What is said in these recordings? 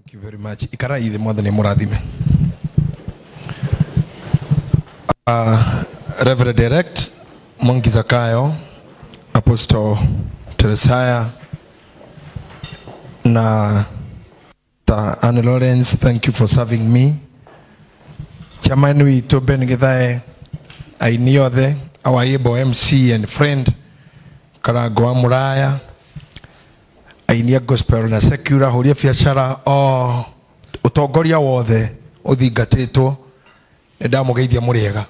Thank you very much. Ikarai thĩ, Mwathani mũrathime. Reverend Elect Mwangi Zakayo, Apostle Teresaya na ta Anne Lawrence, thank you for serving me. Chairman witũ Ben Githae, aini othe, our able MC and friend Karango wa Muraya, aini a gospel na secular, hũria biacara o ũtongoria wothe ũthingatĩtwo, nĩ ndamũgeithia. Mũrĩega?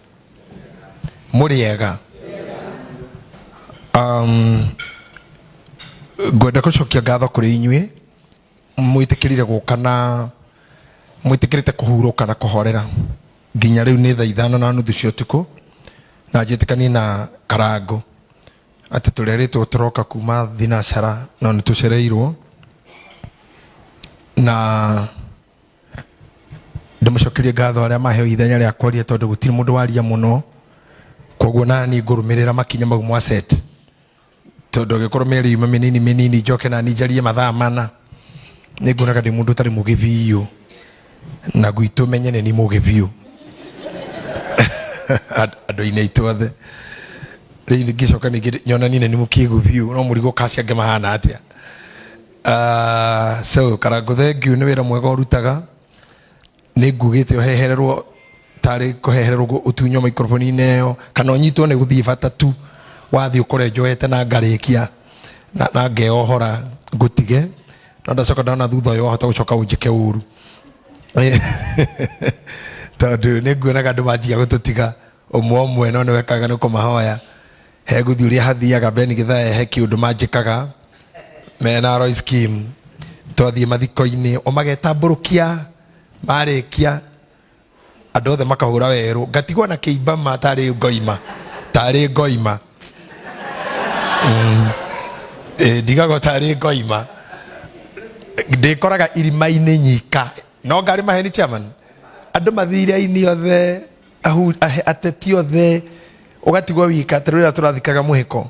Mũrĩega? Ngwenda gũcokia ngatho kũrĩ inyuĩ mwĩtĩkĩrire gũka na mwĩtĩkĩrĩte kũhurũka na kũhorera nginya rĩu nĩ thaa 5:30 cia ũtukũ, na njĩtĩkanie na Karango atĩ tũrerĩtwo tũroka kuma thinacara no nĩ tũcereirwo, na ndĩmũcokerie ngatho arĩa maheo ithenya rĩa kwaria, tondũ gũtirĩ mũndũ waria mũno, koguo nani ngũrũmĩrĩra makinya mau mwaset, tondũ angĩkorwo mĩario yuma mĩnini mĩnini, njoke nani njarie mathaa 4, nĩ nguonaga ndĩ mũndũ ũtarĩ mũgĩ biũ, na gwitũ menye nĩ ni mũgĩ biũ andũ-inĩ aitũ othe. Rĩu ngĩcoka ningĩ nyonanie nĩ mũkĩgu biũ, no mũrigo kaci angĩ mahana atĩa. So Karango, thank you nĩ wĩra mwega ũrutaga. Nĩ ngugĩte ũhehererwo tarĩ kũhehererwo ũtunywo microphone-inĩ ĩyo kana ũnyitwo nĩ gũthiĩ bata tu wathiĩ ũkore njoete na ngarĩkia na ngeohora ngũtige, no ndacoka ndona thutha ũyũ wahota gũcoka ũnjĩke ũru, tondũ nĩ nguonaga andũ manjia gũtũtiga ũmwe ũmwe, no nĩ wekaga nĩ kũmahoya he gũthiĩ ũrĩa hathiaga. Ben Githae, he kĩũndũ manjĩkaga mena Royce Kim, twathiĩ mathiko-inĩ o magetambũrũkia, marĩkia andũ othe makahũra werũ, ngatigwo na kĩimba ma tarĩ ngoima, tarĩ ngoima. Ndigagwo tarĩ ngoima, ndĩkoraga irima-inĩ nyika, no ngarĩ maheni. Chairman, andũ mathire, aini othe, ateti othe, ũgatigwo wika. Tũrĩra tũrathikaga mũhĩko,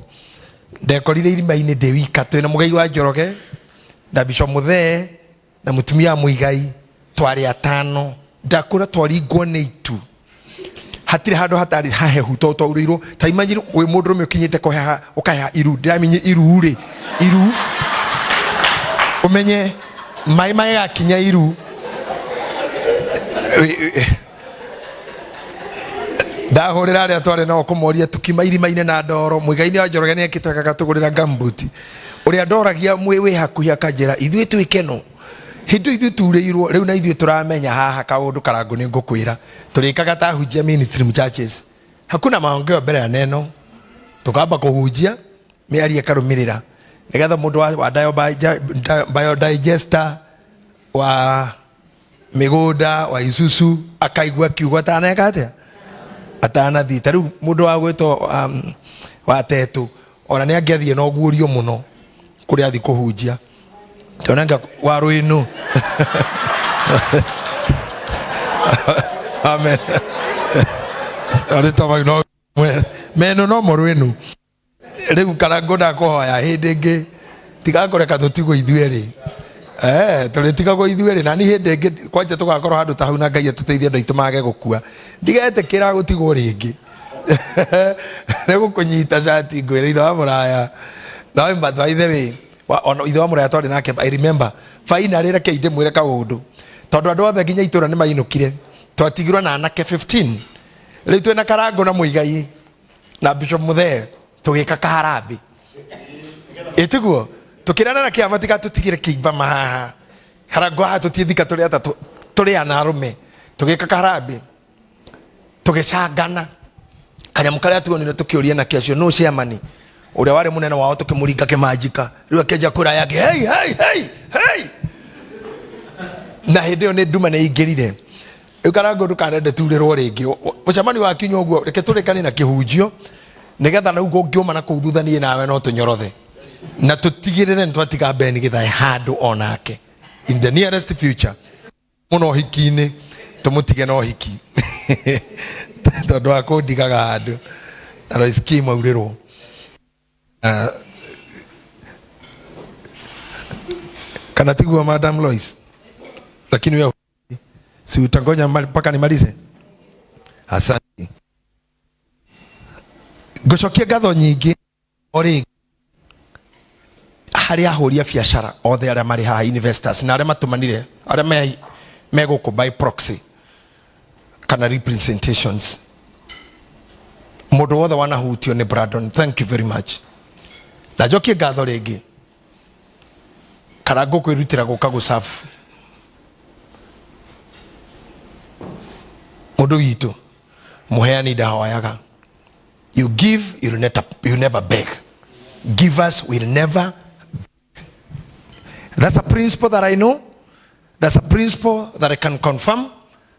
ndekorire irima-inĩ ndĩ wika, twĩna mũgai wa Njoroge na Bishop Muthee na mũtumia wa Mũigai, twarĩ atano. Ndakũra twaringwo nĩ itu, hatirĩ handũ hatarĩ hahehu to twaurĩirwo. Ta imagine wĩ mũndũrũme ũkinyĩte kũheha, ũkaheha iru. Ndĩramenye iru rĩ, iru ũmenye maĩ magakinya iru. Ndahũrĩra arĩa twarĩ nao kũmoria tukima irima-inĩ na ndoro. Mũigai-inĩ wa Njoroge nĩ akĩtwekaga gatũgũrĩra gumboot, ũrĩa ndoragia mwĩ wĩ hakuhĩ akanjĩra ithuĩ twĩ keno hĩndĩ ithuĩ turĩirwo rĩu na ithuĩ tũramenya haha kaũndũ. Karango, nĩ ngũkwĩra tũrĩkaga ta hunjia mainstream churches, hakuna maongeo mbere ya neno, tukamba kũhunjia, mĩario ĩkarũmĩrĩra, nĩgetha mũndũ wa biodigester wa mĩgũnda wa Isuzu akaigua kiugo ataneka atĩa atanathiĩ. Ta rĩu mũndũ wa gwĩtwo wa tetũ, ona nĩ angĩathiĩ na ũguũrio mũno kũrĩa athiĩ kũhunjia tonanga wa rwĩnũ. Amen. Arĩtwa mau no meno no mo rwĩnũ. Rĩu Karango, ndakũhoya hĩndĩ ĩngĩ tigakũreka tũtigwo ithuerĩ. Tũrĩtigagwo ithuerĩ na ni hĩndĩ ĩngĩ kwanja tũgakorwo handũ ta hau, na Ngai atũteithie andũ aitũ mage gũkua. Ndigetĩkĩra gũtigwo rĩngĩ nĩ gũkũnyita cati, ngwĩre ithe wa Mũraya. No by the way, ona ithe wa Mũraya twarĩ nake, I remember finally, rekei ndĩmwĩre kaũndũ, tondũ andũ othe nginya itũra nĩ mainũkire, twatigirwo na anake 15. Rĩu twĩna Karango na Mũigai na Bishop Muthee, tũgĩka kaharambĩ, ĩtiguo tũkĩrana na kĩama tigatũtigĩre kĩimba mahaha. Karango haha tũtiĩthika, tũrĩ atatũ, tũrĩ ana arũme, tũgĩka kaharambĩ, tũgĩcangana kanyamũ karĩa tuonire, tũkĩũria nake acio nũ chairman ũrĩa warĩ mũnene wao, tũkĩmũringa kĩmanjika. Rĩu akĩanjia kwĩra yake, "Hey, hey, hey, hey!" Na hĩndĩ ĩyo nĩ nduma nĩ ingĩrire. Rĩu Karango, ndũkanende turĩrwo rĩngĩ mũcemanio wa kinya ũguo. Reke tũrĩkanie na kĩhunjio, nĩgetha na ũguo ũngĩũma na kũu thutha, niĩ nawe no tũnyorothe na tũtigĩrĩre nĩ twatiga Ben Githae handũ onake in the nearest future mũno ũhiki-inĩ, tũmũtige na ũhiki tondũ wa kũndigaga handũ na Lois Kim aurĩrwo. Kana tiguo, Madam Lois? Lakini wewe si utangoja mpaka nimalize? Asante. Ngũcokia ngatho nyingĩ o rĩngĩ harĩ ahũri a biacara othe arĩa marĩ haha, investors na arĩa matũmanire, arĩa me gũkũ by proxy kana representations. Mũndũ wothe wanahutio nĩ Brandon, thank you very much. Na njokie ngatho rĩngĩ Karangũ kwĩrutĩra gũka gũcabu mũndũ witũ mũheani ndahoyaga. You give, you never, you never beg. Givers will never beg. That's a principle that I know. That's a principle that I can confirm.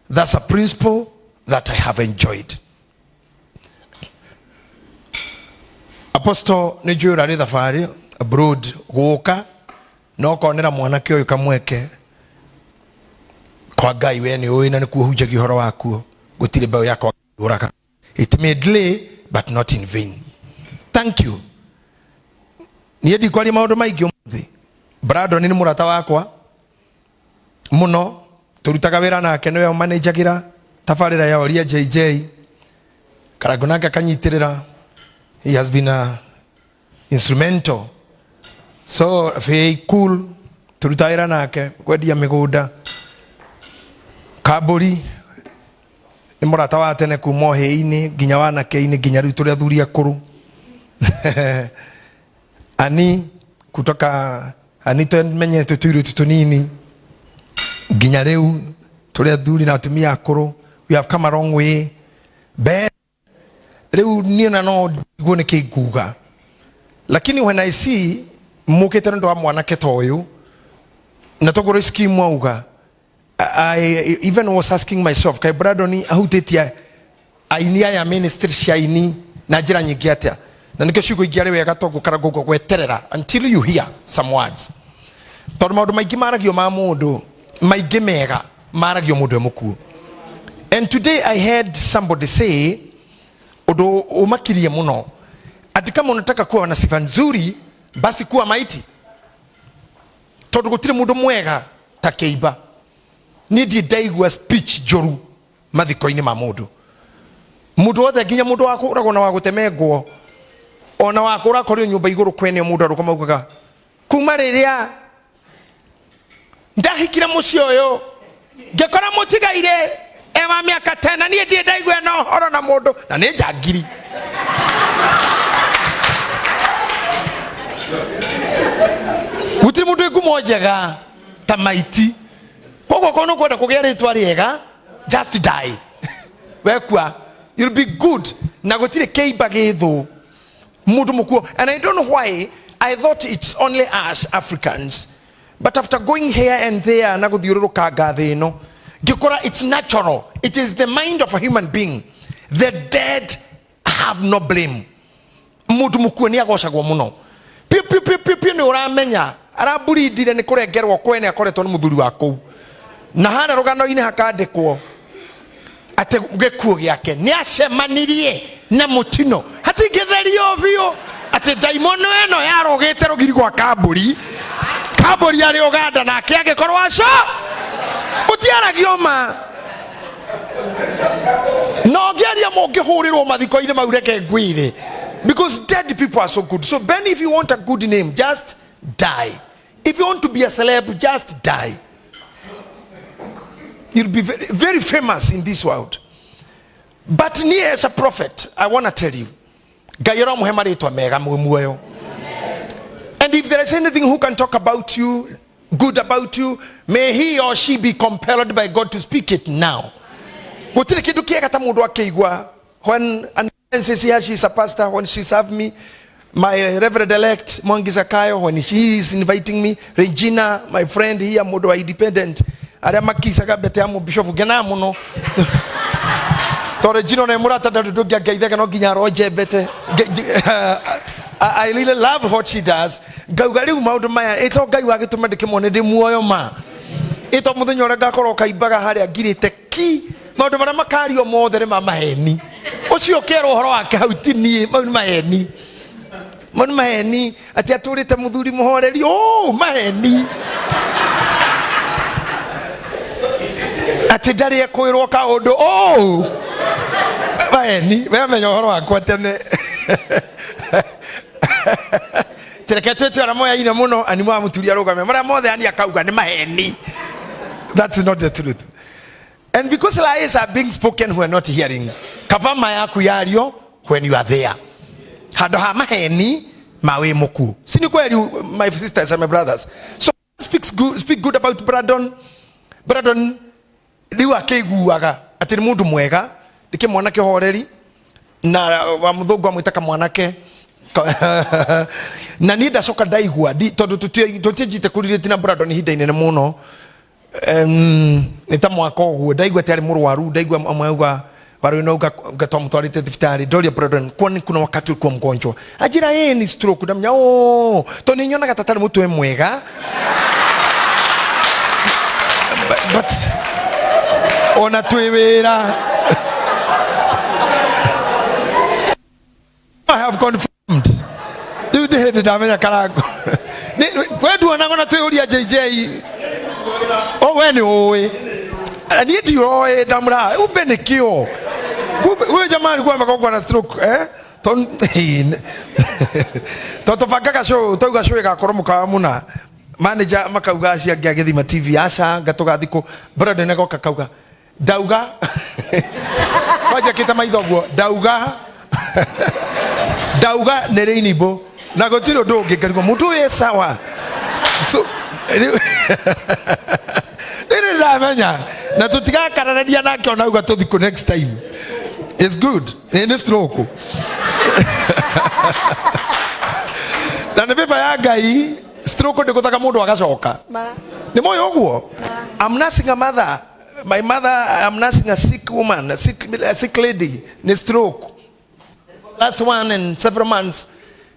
That's a principle that I have enjoyed. Apostle nĩ njũĩ ũrarĩ thabarĩ abroad gũka na ũkonera mwanake ũyũ kamweke kwa Ngai, we nĩ ũĩ na nĩkuo hunjagia ũhoro wakuo, gũtirĩ mbeũ yakwa ũraga. It may delay but not in vain. Thank you. Niĩ ndikwaria maũndũ maingĩ ũmũthĩ. Brandon nĩ mũrata wakwa mũno, tũrutaga wĩra nake, nĩwe ũmanĩnjagĩra tabarĩra ya Oria JJ. Karangũ nake akanyitĩrĩra. He has been a instrumental, so very cool. Tũrutaga wĩra nake kwendia mĩgũnda. Kambũri nĩ mũrata wa tene kuma ũhĩĩ-inĩ nginya wanake-inĩ nginya rĩu tũrĩ athuri akũrũ. Ani kutoka ani twemenyete tũirĩtu tũnini nginya rĩu tũrĩ athuri na atumia akũrũ. We have come a long way. Ben rĩu niĩ na no ndigwo nĩkĩ nguga, lakini when I see mukĩte nĩ ũndũ wa mwanake ta ũyũ na togoro scheme auga, I even was asking myself, kai Brandon ahutĩtie aini aya, ministry cia aini na njĩra nyingĩ atĩa? Na nĩkĩo ciugo ingĩ arĩ wega to gũkara gweterera until you hear some words, tondũ maũndũ maingĩ maragio ma mũndũ maingĩ mega maragio mũndũ e mũkuũ. And today I heard somebody say ũndũ ũmakirie mũno, ati kama unataka kuwa na sifa nzuri, basi kuwa maiti, tondũ gũtirĩ mũndũ mwega ta kĩimba. Niĩ ndirĩ ndaigua speech njũru mathiko-inĩ ma mũndũ. Mũndũ wothe, nginya mũndũ wa kũragwo na wa gũtemengwo ona wa kũrakorio nyũmba igũrũ kwene, mũndũ arũgama augaga kuma rĩrĩa ndahikire mũciĩ ũyũ ngĩkora mũtigaire e wa mĩaka tena, niĩ ndirĩ ndaigua na ũhoro na mũndũ na nĩ njangiri. Gũtirĩ mũndũ wĩ ngumo njega ta maiti. Koguo korwo nĩũkwenda kũgĩa rĩtwa rĩega, just die. Wekua you'll be good, na gũtirĩ kĩimba gĩthũ mũndũ mũkuo. And I don't know why I thought it's only us Africans, but after going here and there na gũthiũrũrũkanga thĩ ĩno, ngĩkora it's natural. It is the mind of a human being. The dead have no blame. Mũndũ mũkuo nĩ agocagwo mũno piũ piũ piũ piũ piũ. Nĩ ũramenya aramburindire nĩ kũrengerwo kwene akoretwo nĩ mũthuri wa kũu, na harĩa rũgano-inĩ hakandĩkwo atĩ gĩkuũ gĩake nĩ acemanirie na mũtino hatingĩtherio biũ, atĩ ndaimono ĩno yarũgĩte rũgiri gwa kambũri. Kambũri arĩ Ũganda nake agĩkorwo aco gũtiaragio ma na ũngĩaria mũngĩhũrĩrwo mathiko-inĩ mau. Reke ngwĩre, because dead people are so good. So Ben, if you want a good name, just die. If you want to be a celeb, just die. You'll be very, very famous in this world. But niĩ as a prophet, I want to tell you, Ngai aramũhe marĩtwa mega mwĩ muoyo. And if there is anything who can talk about you, good about you, may he or she be compelled by God to speak it now. Gũtirĩ kĩndũ kĩega ta mũndũ akĩigua when and says here she is a pastor, when she served me, my reverend elect Mwangi Zakayo, when she is inviting me, Regina, my friend here, mũndũ wa independent, arĩa makicaga mbete ya mũbishofu, ngenaga mũno tondũ Regina ona mũrata ndarĩ ndũngĩangeithaga no nginya aronje mbete. I really love what she does. Ngauga rĩu maũndũ maya ĩto Ngai wagĩtũma ndĩkĩmone ndĩ muoyo ma ĩto mũthenya ũrĩa ngakorwo kaimbaga harĩa ngirĩte ki, maũndũ marĩa makario mothe nĩ ma maheni. Ũcio ũkerwo ũhoro wake hau ti niĩ, mau nĩ maheni, mau nĩ maheni, atĩ atũrĩte mũthuri mũhoreri, oh, maheni. Atĩ ndarĩ ekwĩrwo kaũndũ ũũ maeni wemenya ũhoro wakwa tene. Tereke twĩte arĩa moyaine mũno ani mwamũturia rũgame marĩa mothe ani akauga nĩ maheni. That's not the truth. And because lies are being spoken who are not hearing, kaba ma yaku yario when you are there. Handũ ha maheni ma wĩ mũkuũ. Si ni kweli, my sisters and my brothers? So speaks good, speak good about Brandon. Brandon rĩu akĩiguaga atĩ nĩ mũndũ mwega, nĩ kĩmwanake horeri na wa mũthũngũ amwĩta kamwanake. Na niĩ ndacoka ndaigua tondũ tũtianjĩte kũrirĩti na Brandon ihinda inene mũno. Nĩ ta mwaka ũguo ndaigua atĩ arĩ mũrwaru, ndaigua amwe auga warĩ no uga twamũtwarĩte thibitarĩ. Ndoria Brandon, kwani kuna wakati ulikuwa mgonjwa? Anjĩra ĩĩ ni stroke. Ndamenya oh, tondũ nĩ nyonaga ta tarĩ mũtwe mwega. But ona twĩ wĩra I have confirmed. Rĩu ndĩ hĩndĩ ndamenya Karango. We nduonaga ona twĩũria JJ. O we nĩ ũĩ. Niĩ ndiroĩ ndamũra umbe nĩkĩo. Kumbe huyo jamaa alikuwa amegongwa na stroke eh? Tondũ tũbangaga show, twauga show ĩgakorwo mũkawa mũna. Manager makauga acio angĩ a Gĩthima TV aca nga tũgathiĩ kũ. Brandon agoka kauga ndauga kwanja kĩte maitho guo ndauga ndauga nĩ rainbow na gũtirĩ ũndũ ũngĩ ngarigwo mũndũ ũyũ e sawa. So rĩu rĩrĩ ndamenya na tũtigakararania nake ona auga tũthiĩ kũ next time. It's good. Ĩ nĩ stroke. Na nĩ favor ya Ngai stroke ndĩgũthaga mũndũ agacoka. Nĩ moĩ ũguo? I'm nursing a mother. My mother, I'm nursing a sick woman, a sick lady, ni stroke. Last one in several months,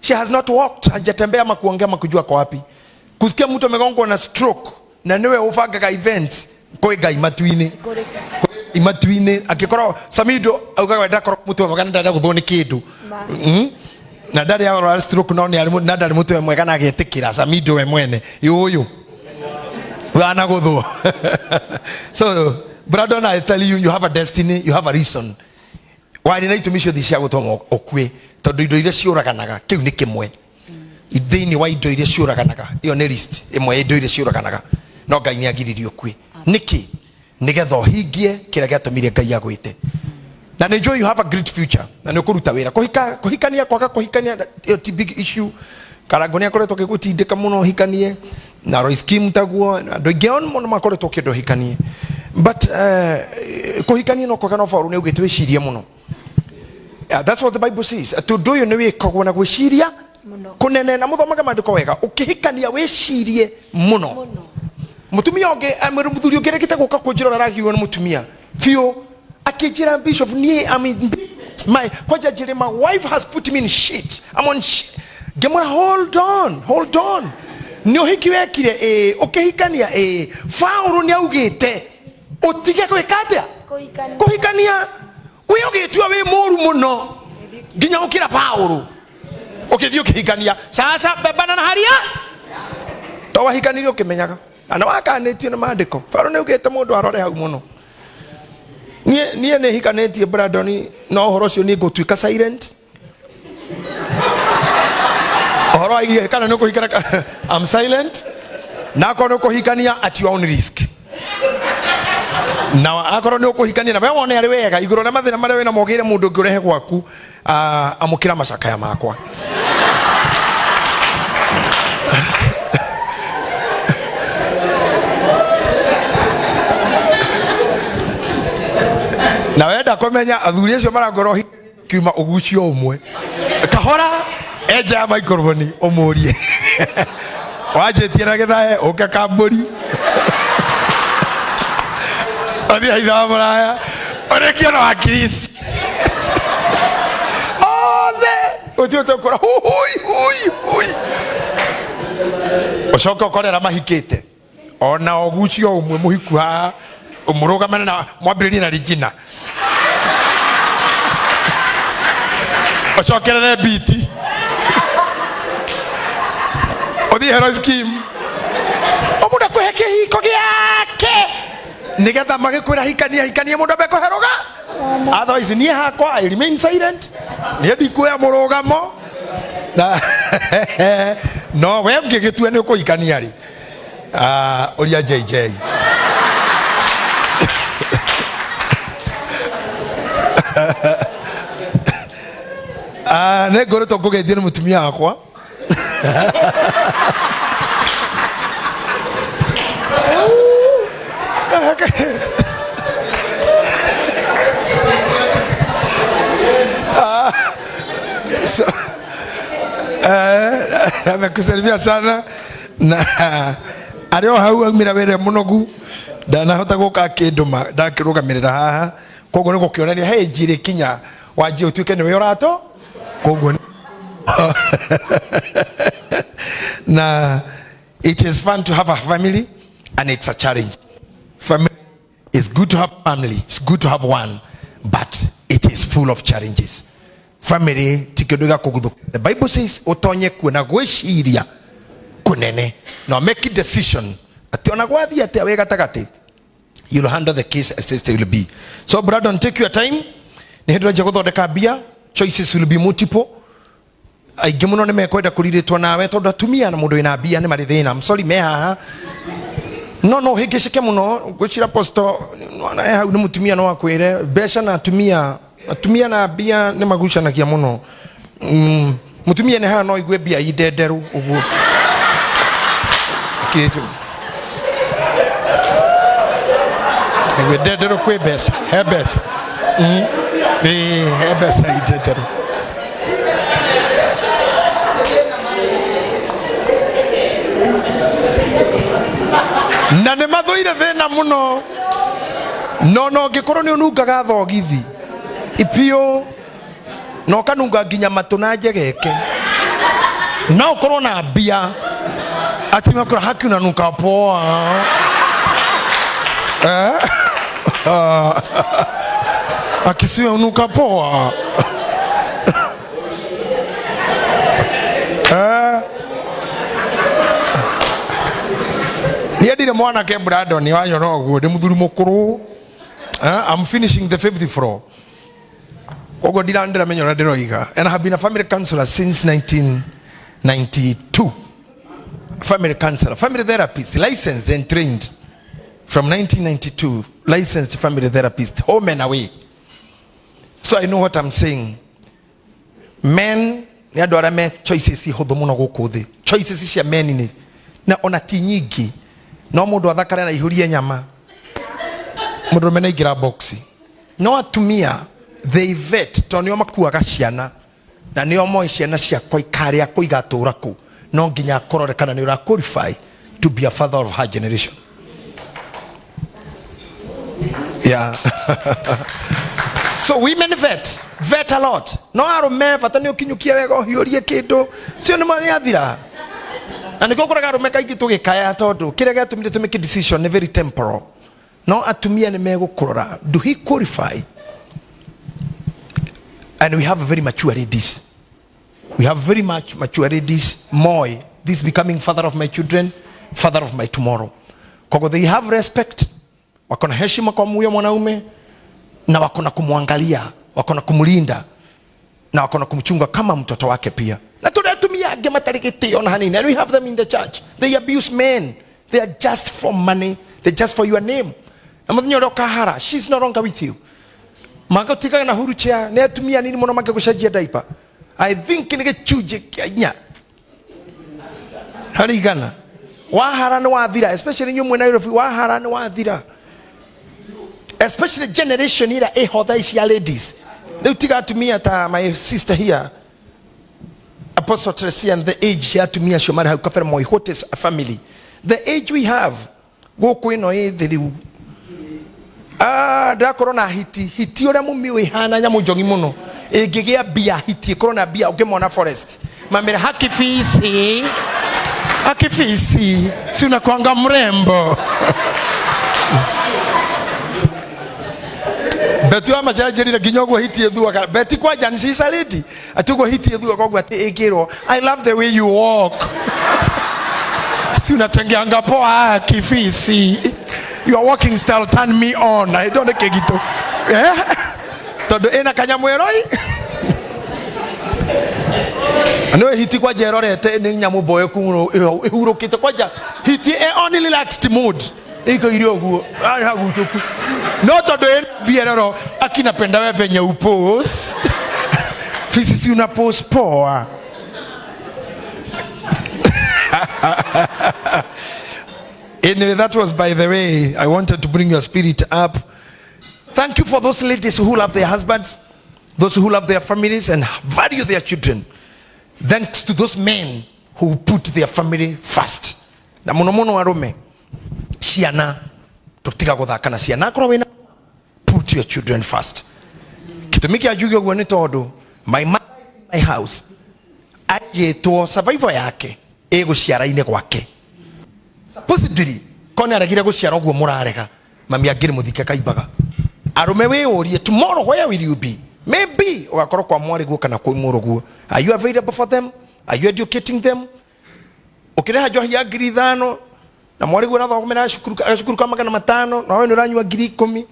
she has not walked, hajatembea ama kuongea ama kujua kwa wapi. Kusikia mtu amegongwa na stroke na niwe ubangaga events kwĩ Ngai matu-inĩ. Kwĩ matu-inĩ angĩkorwo Samido augaga we ndakorwo mũtwe mwega na ndarenda gũthwo nĩ kĩndũ. Na ndarĩ arwara stroke no nĩ arĩ na ndarĩ mũtwe mwega na agetĩkĩra Samido we mwene yũyũ wana gũthwo. So Brandon, I tell you, you have a destiny, you have a reason. Warĩ na itũmi ciothe cia gũtũma ũkue tondũ indo iria ciũraganaga kĩu nĩ kĩmwe thĩinĩ wa indo iria ciũraganaga. Ĩyo nĩ list ĩmwe ya indo iria ciũraganaga no Ngai nĩ agiririe ũkue. Nĩkĩ? Nĩgetha ũhingie kĩrĩa gĩatũmire Ngai agwĩte. Na nĩ njũĩ you have a great future na nĩ ũkũruta wĩra. Kũhika, kũhikania, kwaga kũhikania ĩyo ti big issue. Karango nĩ akoretwo akĩgũtindĩka mũno ũhikanie na Royce Kim taguo, andũ aingĩ on mũno makoretwo kĩndũ ũhikanie. But kũhikania no kwaga no Paũlũ nĩ augĩte wĩcirie mũno. That's what the Bible says. Atĩ ũndũ ũyũ nĩ wĩkagwo na gwĩciria kũnene na mũthomage maandĩko wega. Ũkĩhikania wĩcirie mũno. Mũtumia ũngĩ, mũthuri ũngĩ rĩngĩ gũka kũnjĩra ũrĩa aragiũo nĩ mũtumia biũ, akĩnjĩra Bishop, niĩ I'm in my kwanja njĩre my wife has put me in shit. I'm on shit. Ngĩmwĩra hold on, hold on. Nĩ ũhiki wekire ĩĩ, ũkĩhikania ĩĩ. Paũlũ nĩ augĩte ũtige gwĩka atĩa? Kũhikania. Kũhikania. Wĩ ũgĩtua wĩ mũru mũno nginya ũkĩra Paũlũ ũkĩthiĩ ũkĩhikania. Sasa bebana na haria to wahikanirie ũkĩmenyaga na nĩ wakanĩtio nĩ maandĩko. Paũlũ nĩ augĩte mũndũ arore hau mũno. Niĩ nĩ hikanĩtie Brandon, no ũhoro ũcio niĩ ngũtuĩka silent. Ũhoro wa igie kana nĩ ũkũhikana, I'm silent. Na akorwo nĩ ũkũhikania at your own risk. Na akorwo nĩ ũkũhikania na we wone arĩ wega igũrũ rĩa mathĩna marĩa wĩna mogĩire mũndũ ũngĩ ũrehe gwaku, amũkĩra macakaya makwa. Na wenda kũmenya athuri acio marangorwo kiuma ũgucio ũmwe kahora enja ya microphone ũmũrie wanjĩtie na gĩthae ũke kambũri ũthiĩ haitha wa mũraya ũrĩkie na wakirisi othe ũthiĩ ũtekũra hui hui hui ũcoke ũkorera mahikĩte ona ũgucio ũmwe mũhiku haha ũmũrũgamane na mwambĩrĩrie na Regina ũcokerere biti ũthiĩ Hero Scheme ũmũndũ akũhe kĩhiko gĩake Nĩgetha magĩkwĩra hikania hikania mũndũ ambe kũherũga. Otherwise niĩ hakwa I remain silent. Niĩ ndikuoya mũrũgamo. Na no we ũngĩgĩtua nĩ ũkũhikania rĩ. Ah, ũria JJ. Ah, nĩ ngoretwo ngũgeithio nĩ mũtumia wakwa. So, amekusalimia sana na arĩ o hau aumĩra wĩra mũnogu ndanahota gũka akĩndũma ndakĩrũgamĩrĩra haha koguo nĩ gũkĩonania he njirĩ kinya wanjie ũtuĩke nĩwe ũrato koguo na it is fun to have a family and it's a challenge. Family, it's good to have family, it's good to have one, but it is full of challenges. Family ti kĩndũ gĩa kũguthũka. The Bible says ũtonye kuona gwĩciria kũnene na make decision atĩ ona gwathiĩ atĩa wĩ gatagatĩ, you'll handle the case as it will be. So Brandon, take your time. Nĩ hĩndĩ ũranjia gũthondeka mbia, choices will be multiple. Aingĩ mũno nĩ mekwenda kũrirĩtwo nawe tondũ atumia na mũndũ wĩna mbia nĩ marĩ thĩna. I'm sorry me haha no no hĩngĩcĩke mũno ngwĩcira posto nĩ hau nĩ mũtumia no akwĩre mbeca na atumia atumia na mbia nĩ magucanagia mũno. Mũtumia nĩ haha no igue mbia indenderũ ũguo. Kĩrĩtũ. Igue ndenderũ kwĩ mbeca, he mbeca. Ĩĩ, he mbeca indenderũ. Na nĩ mathũire thĩna mũno no no ngĩkorwo nĩ ũnungaga thogithi biũ na ũkanunga nginya matũ na njegeke no ũkorwo na mbia ati makora haki unanuka poa. Eh? Akisiwe unuka poa. Eh? Niĩ ndirĩ mwanake Brandon wanyona ũguo ndĩ mũthuri mũkũrũ. Eh? I'm finishing the fifth floor. Koguo ndiramenya ũrĩa ndĩroiga. And I have been a family counselor since 1992. Family counselor, family therapist, licensed and trained from 1992, licensed family therapist, home and away. So I know what I'm saying. Men, nĩ andũ arĩa me choices hũthũ mũno gũkũ thĩ. Choices cia men nĩ na ona ti nyingĩ. No mũndũ athakare na ihũrie nyama. Mũndũrũme nĩ aingĩra box. No atumia, they vet, tondũ nĩo makuaga ciana. Na nĩo moĩ ciana ciakwa ikarĩa kũ igatũra kũ. No nginya akũrore kana nĩ ũra qualify to be a father of her generation. Yeah. So women vet, vet a lot. No arũme bata nĩ ũkinyũkia wega ũhiũrie kĩndũ. Cio nĩ marĩ athira. Na nĩkĩo ũkoraga arũme kaingĩ tũgĩkaya tondũ kĩrĩa gĩatũmire tũ make decision nĩ very temporal. No atumia nĩ megũkũrora. Do he qualify? And we have very mature ladies. We have very much mature ladies. Moi, this becoming father of my children, father of my tomorrow. Kogo they have respect, wako na heshima kwa huyo mwanaume, na wako na kumwangalia, wako na kumlinda, na wako na kumchunga kama mtoto wake pia. Na tuna atumia angĩ matarĩ gĩtĩo na hanini. And we have them in the church. They abuse men. They are just for money. They're just for your name. Na mũthenya ũrĩa ũkahara, she's no longer with you. Magũtigaga na wheelchair, nĩ atumia nini mũno mangĩgũcenjia diaper. I think nĩ gĩcunjĩ kĩa inya harĩ igana. Wahara nĩ wathira, especially inyuĩ mwĩ Nairobi, wahara nĩ wathira. Especially generation ĩrĩa ĩho thaa ici ya ladies. Rĩu tiga atumia ta my sister here, Apostle Tracy, and the age ya atumia acio marĩ hau kabere moi, what is a family? The age we have, gũkũ ĩno ĩ thĩ rĩu. Ndĩrakorwo na hiti, hiti ũrĩa mũmiũ ĩhana nyamũ njogi mũno. Ĩngĩgĩa mbia, hiti ĩkorwo na mbia, ũngĩmona forest. Mamĩra, hakifisi, hakifisi, si unakuanga mrembo. Beti wa macara njĩrire nginya ũguo hiti ĩthuaga. Beti kwanja nĩ she's a lady. Ati ũguo hiti ĩthuaga ũguo atĩ ĩngĩrwo, I love the way you walk. Si unatengeanga poa kifisi. Your walking style turn me on. Na hĩndĩ ĩyo nĩ kĩgitũ. Eh? Tondũ ĩna kanyamũ ĩroi. Nĩ hiti kwanja ĩrorete nĩ nyamũ mboeku mũno ĩhurũkĩte kwanja hiti ĩ on relaxed mood ĩikaire ũguo hagucũku no tondũ ĩ mbia ĩroro akinapenda we venye upos fisi si una pose poa. Anyway, that was by the way. I wanted to bring your spirit up. Thank you for those ladies who love their husbands, those who love their families and value their children. Thanks to those men who put their family first. Na muno muno arume, ciana, tutiga guthaka na ciana akorwo wina, put your children first. Gĩtũmi kĩa njuge ũguo nĩ tondũ my mother is in my house, aigĩtwo survival yake ĩgũciara-inĩ gwake. Supposedly kone aregire gũciara ũguo mũrarega, mami angĩrĩ mũthike kaimbaga. Arũme wĩyũrie, tomorrow where will you be? Maybe ũgakorwo kwa mwarĩguo kana kwa mũrũguo. Are you available for them? Are you educating them? Ũkĩrĩha njohi ya 5,000 na mwarĩguo arathomera gacukuru ka 500 na wewe nĩ ũranyua 10,000,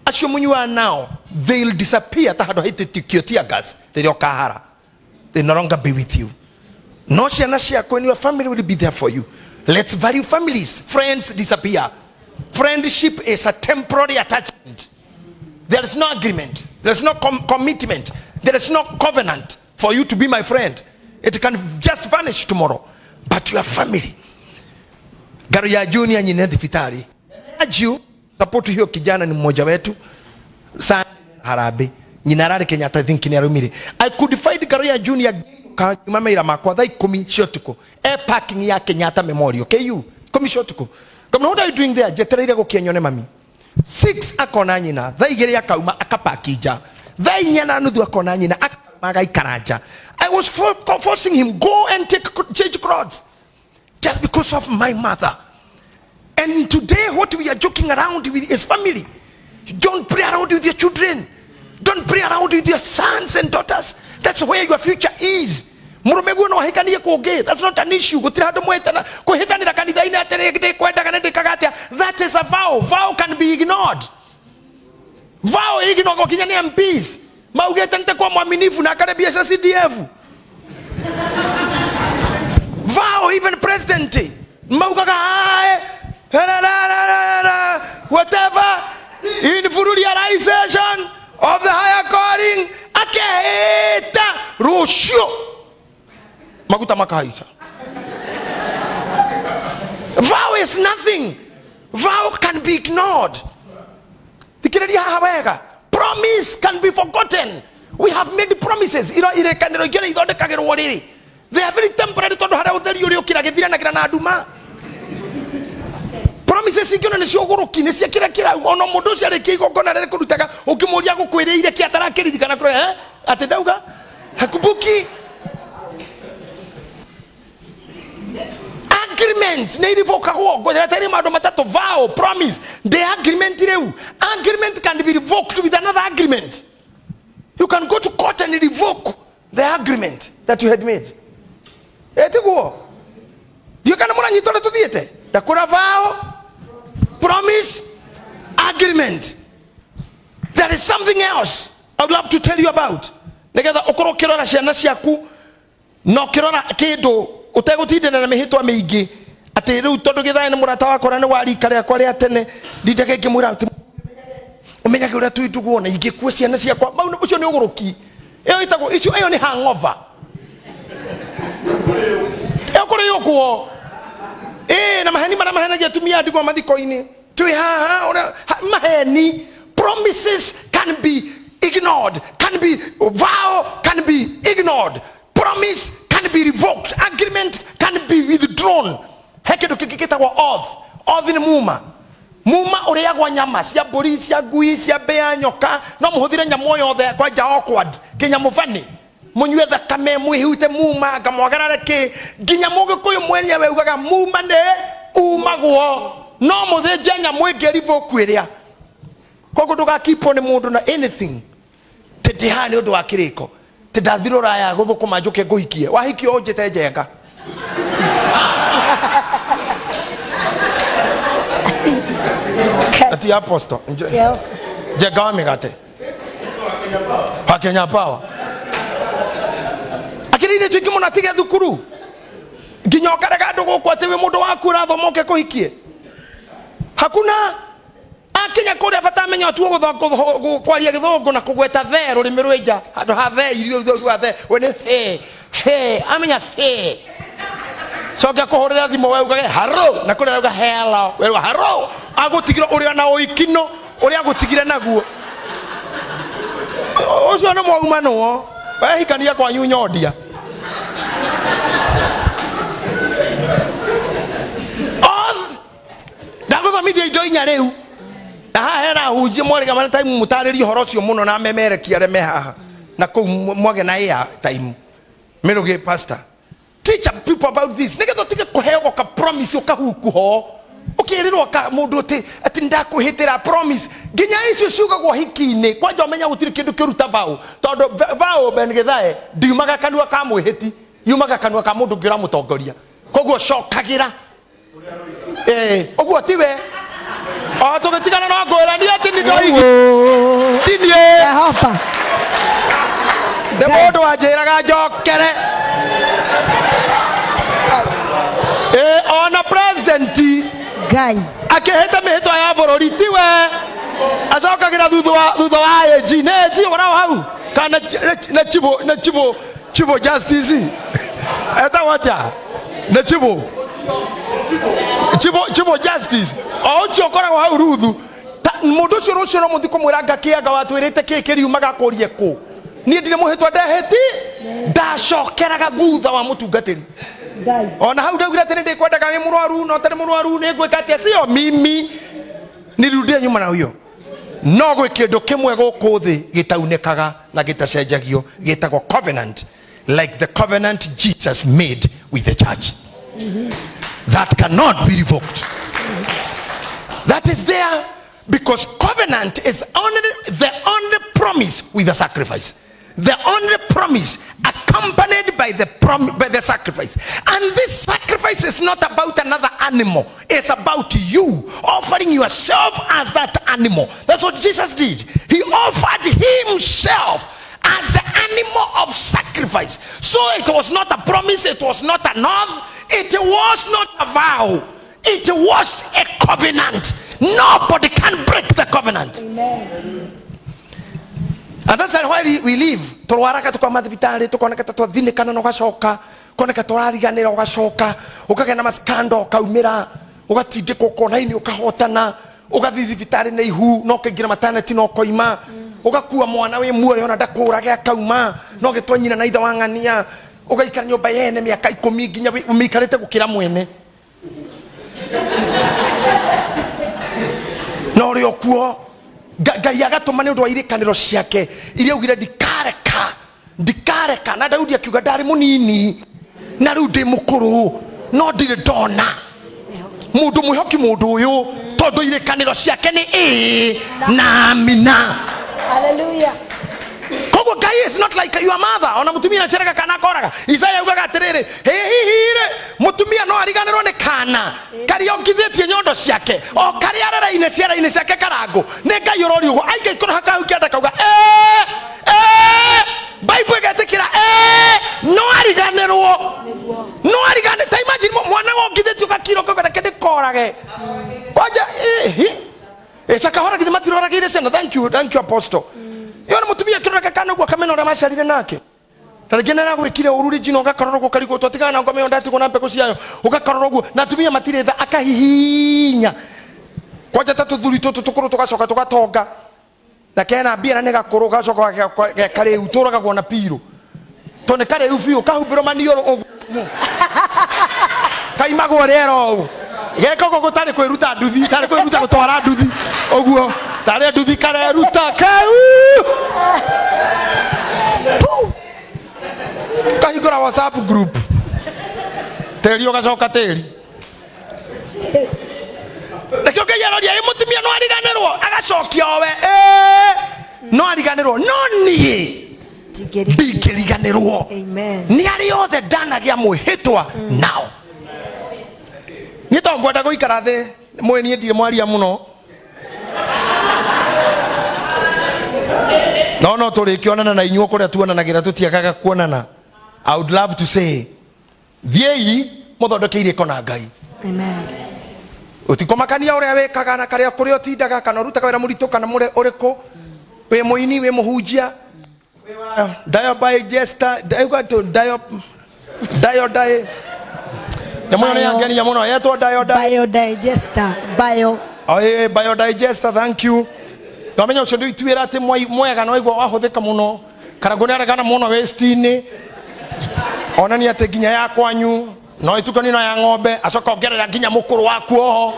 acio mũnyuaga nao they'll disappear ta handũ haitĩtĩkio tear gas rĩrĩa ũkahara. They no longer be with you. No ciana ciaku and your family will be there for you. Let's value families. Friends disappear. Friendship is a temporary attachment. There is no agreement. There is no commitment. There is no covenant for you to be my friend. It can just vanish tomorrow. But your family. Garo ya junior nyine thibitari. Aju support hiyo kijana ni mmoja wetu. Sana harambee. Nyina ararĩ Kenyatta, I think nĩ arumire. I could find Garo ya junior kanyuma maira makwa thaa 10 cia ũtukũ. E parking ya Kenyatta Memorial KU 10 cia ũtukũ. Kamna, what are you doing there? Njetereire gũkia nyone mami. 6 akona nyina, thaa 2 akauma akapaki nja. Thaa inya na nuthu akona nyina akauma agaikara nja. I was forcing him, go and take change clothes just because of my mother. And today what we are joking around with is family. Don't play around with your children. Don't play around with your sons and daughters. That's where your future is. Mũrũme guo no ahikanie kũngĩ. That's not an issue. Gũtirĩ handũ mwĩtana kwĩhĩtanĩra kanitha-inĩ atĩ ndĩkwendaga na ndĩkaga atĩa. That is a vow. Vow can be ignored. Vow ignored kinya nĩ MPs. Maugĩte nĩtakuwa mwaminifu na akare mbia cia CDF. Vow even president. Maugaga ae, whatever in full realization of the higher calling akehĩta rũciũ maguta makahaica. Vow is nothing. Vow can be ignored. Thikĩrĩria haha wega. Promise can be forgotten. We have made promises. Iro irĩkanĩro ingĩ nĩ ithondekagĩrwo rĩrĩ. They are very temporary tondũ harĩa ũtheri ũrĩa ũkĩra gĩthiranagĩra na nduma. Promises ingĩ ona nĩcio ũgũrũki, nĩ cia kĩrĩa kĩra ona mũndũ ũcio arĩkia igongona rĩrĩa kũrutaga ũngĩmũria gũkwĩrĩire kĩ atarakĩririkana kũrĩa, atĩ ndauga hakumbuki. Agreement nĩ irivokagwo ngwethere maũndũ matatũ: vow, promise, the agreement. Rĩu agreement can be revoked with another agreement. You can go to court and revoke the agreement that you had made. Etiguo ndiũ kana mũranyita ũrĩa tũthiĩte ndakũra. Vow, promise, agreement. There is something else I would love to tell you about nĩgetha ũkorwo ũkĩrora ciana ciaku na ũkĩrora kĩndũ ũtegũtindana na mĩhĩtwa mĩingĩ atĩ rĩu tondũ gĩthaĩ nĩ mũrata wakwa na nĩ wa rika rĩakwa rĩa tene ndindage ngĩmwĩra atĩ ũmenyage ũrĩa twĩ ndũgũ na ingĩkua ciana ciakwa mau ũcio nĩ ũgũrũki. Ĩyo ĩtagwo icio, ĩyo nĩ hangover, ĩyo kũrĩ ũguo ĩĩ na maheni marĩa mahenagia atumia a ndigwa mathiko-inĩ twĩ haha ũrĩa maheni. Promises can be ignored, can be vow can be ignored, promise can be revoked, agreement can be withdrawn. He kĩndũ kĩngĩ gĩtagwo oath. Oath nĩ muma muma ũrĩagwo nyama cia mbũri, cia ngui, cia mbĩa, nyoka, no mũhũthĩre nyamũ o yothe kwanja awkward kĩnyamũ bani mũnyue thakame mwĩhute muma ngamwagarare kĩ nginya mũgĩkũyũ mwenyewe ugaga muma nĩ umagwo no mũthĩnje nyamũ ĩngĩ revoke ĩrĩa. Koguo ndũgakipwo nĩ mũndũ na anything tĩ ndĩ haha nĩ ũndũ wa kĩrĩko tĩ ndathira ũraya gũthũkũma njũke ngũhikie wahikio ũnjĩte njenga. Na ti apostle. Jehova. Njenga wa mĩgate wa Kenya Power. Akĩrĩ irĩtu ingĩ mũno atige thukuru nginya ũkarega andũ gũkũ atĩ wĩ mũndũ waku ũrathoma ũke kũhikie. Hakuna akinya kũrĩa bata amenya atuo kwaria gĩthũngũ na kũgweta the rũrĩmĩ rwĩ nja handũ ha the irio rwa the we nĩ the the amenya the coke akũhũrĩra thimũ we ugage haro na kũrĩa uga hello we uga haro agũtigire ũrĩa na ũikino ũrĩa agũtigire naguo ũcio nĩ mwaumanwo wehikania kwanyu nyondia. Ndagũthomithia indo inya rĩu na haha hena ahunjia mwarĩga mana time mũtarĩrie ũhoro ũcio mũno na memerekia arĩa me haha na kũu mwage na air time. Mĩrũgĩ pastor teach people about this nĩgetha ũtige kũheo ka promise ũkahuku ho ũkĩrĩrwo ka mũndũ atĩ ndakwĩhĩtĩra promise nginya icio ciugagwo hiki-inĩ. Kwanja ũmenya gũtirĩ kĩndũ kĩũru ta vow, tondũ vow Ben Githae ndiumaga kanua ka mwĩhĩti, yumaga kanua ka mũndũ ũngĩ ũramũtongoria. Koguo cokagĩra. Ũguo tiwe. O tũgĩtigana no ngwĩra niĩ atĩ nĩ ndoigi. Ti niĩ. Jehova. Nĩ mũndũ wanjĩraga njokere. Ona president Ngai. akĩhĩta mĩhĩtwa ya bũrũri tiwe. Acokagĩra thutha wa AG. Nĩ AG ũkoragwo hau? Kana na chibo, na chibo, chibo justice. Etagwo atĩa? Nĩ chibo. Chibo, chibo justice. O ũcio ũkoragwo hau Ruthu. Ta, mũndũ ũcio rũciũ no mũthiĩ kũmwĩra ngakĩanga watwĩrĩte kĩ kĩriumaga kũrie kũ. Niĩ ndirĩ mũhĩtwa ndehĩti, ndacokeraga thutha wa mũtungatĩri. Ngai. Ona hau ndaugire atĩ nĩndĩkwendaga wĩ mũrwaru, no ũtarĩ mũrwaru nĩngwĩka atĩa? Sio mimi. Nirudie nyuma na huyo. No gwĩ kĩndũ kĩmwe gũkũ thĩ gĩtaunĩkaga na gĩtacenjagio, gĩtagwo covenant, like the covenant Jesus made with the church. That cannot be revoked. That is there because covenant is only the only promise with a sacrifice. The only promise accompanied by the sacrifice. And this sacrifice is not about another animal. It's about you offering yourself as that animal. That's what Jesus did. He offered himself as the animal of sacrifice. So it was not a promise, it was not an oath, it was not a vow. It was a covenant. Nobody can break the covenant. Amen. And that's why we live. Tũrwaraga tũkoma thibitarĩ, tũkoneka ta twathinĩkana na ũgacoka, ũkoneka tũrariganĩra ũgacoka, ũkagĩa na maskando ũkaumĩra, ũgatindĩkwo kona-inĩ ũkahotana, ũgathiĩ thibitarĩ na ihu, na ũkaingĩra maternity na ũkoima, ũgakua mwana wĩ muoyo na ndakũrage akauma, na ũgĩtwa nyina na ithe wa ng'ania, ũgaikara nyũmba yene mĩaka ikũmi nginya ũmĩikarĩte gũkĩra mwene. Na ũrĩ o kuo. Ngai agatũma nĩ ũndũ wa irĩkanĩro ciake iria augire ndikareka, ndikareka. Na Daudi akiuga ndarĩ mũnini na rĩu ndĩ mũkũrũ, no ndirĩ ndona mũndũ mwĩhoki mũndũ ũyũ, tondũ irĩkanĩro ciake nĩ ĩĩ na amina. Hallelujah. Koguo Ngai is not like your mother. Ona mũtumia aciaraga kana akoraga. Isaya augaga atĩrĩrĩ, hihi-rĩ, mũtumia no ariganĩrwo nĩ kana karĩa ongithĩtie nyondo ciake, o karĩa areraine ciara-inĩ ciake karangũ. Nĩ Ngai ũroria ũguo. Aingĩ ikũrũ hakau kĩanda kauga, Bible ĩgetĩkĩra, no ariganĩrwo. No ariganĩrwo. Ta imagine mwana wongithĩtio gakiro kauga reke ndĩkorage. Kwanja, hi. Cakahora githĩ matiroragĩire ciana. Thank you, thank you apostle. Yo nĩ mũtumia akĩrora kana ũguo akamenya ũrĩa maciarire nake. Na rĩngĩ nĩ aragwĩkire ũru rĩngĩ na ũgakorora ũguo ũkarigwo twatigana na ngoma ĩyo ndatigwo na mbegũ ciayo. Ũgakorora ũguo na atumia matirĩ tha, akahihinya. Kwanja ta tũthuri tũtũ tũkũrũ tũgacoka tũgatonga. Na kena mbia na nĩ gakũrũ gacoka geka rĩu tũragagwo na pirũ. Tondũ nĩ karĩu biũ kahumbĩrwo maniũrũ ũguo. Kaimagwo rĩera ũũ. Geka ũguo gũtarĩ kwĩruta nduthi, tarĩ kwĩruta gũtwara nduthi. Ũguo tarĩ nduthi kareruta kau. Puu. Kahingũra WhatsApp group. Tĩri ũgacoka tĩri. Nĩkĩo Ngai aroria, ĩ mũtumia no ariganĩrwo, agacokia owe, no ariganĩrwo, no niĩ ndingĩriganĩrwo. Amen. Nĩ arĩa othe ndanagĩa mwĩhĩtwa nao. Niĩ to ngwenda gũikara thĩ, mũĩ niĩ ndirĩ mwaria mũno. No tũrĩkĩonana na inyuĩ kũrĩa tuonanagĩra tũtiagaga kuonana. I would love to say, thiĩi mũthondeke irĩko na Ngai. Amen. Ũtikomakania ũrĩa wĩkaga na karĩa kũrĩa ũtindaga kana ũrutaga wĩra mũritũ kana ũrĩkũ, wĩ mũini, wĩ mũhunjia, diadigester, dio nyamũ ĩyo nĩ yangenia mũno yetwo dio Biodigester. Bio. Biodigester, thank you. Twamenya ũcio ndũituĩra atĩ mwega no waigua wahũthĩka mũno. Karangũ nĩ aregana mũno waste-inĩ. Onania atĩ nginya ya kwanyu no ĩtukanie na ya ng'ombe, acoka ongerera nginya mũkũrũ waku oho.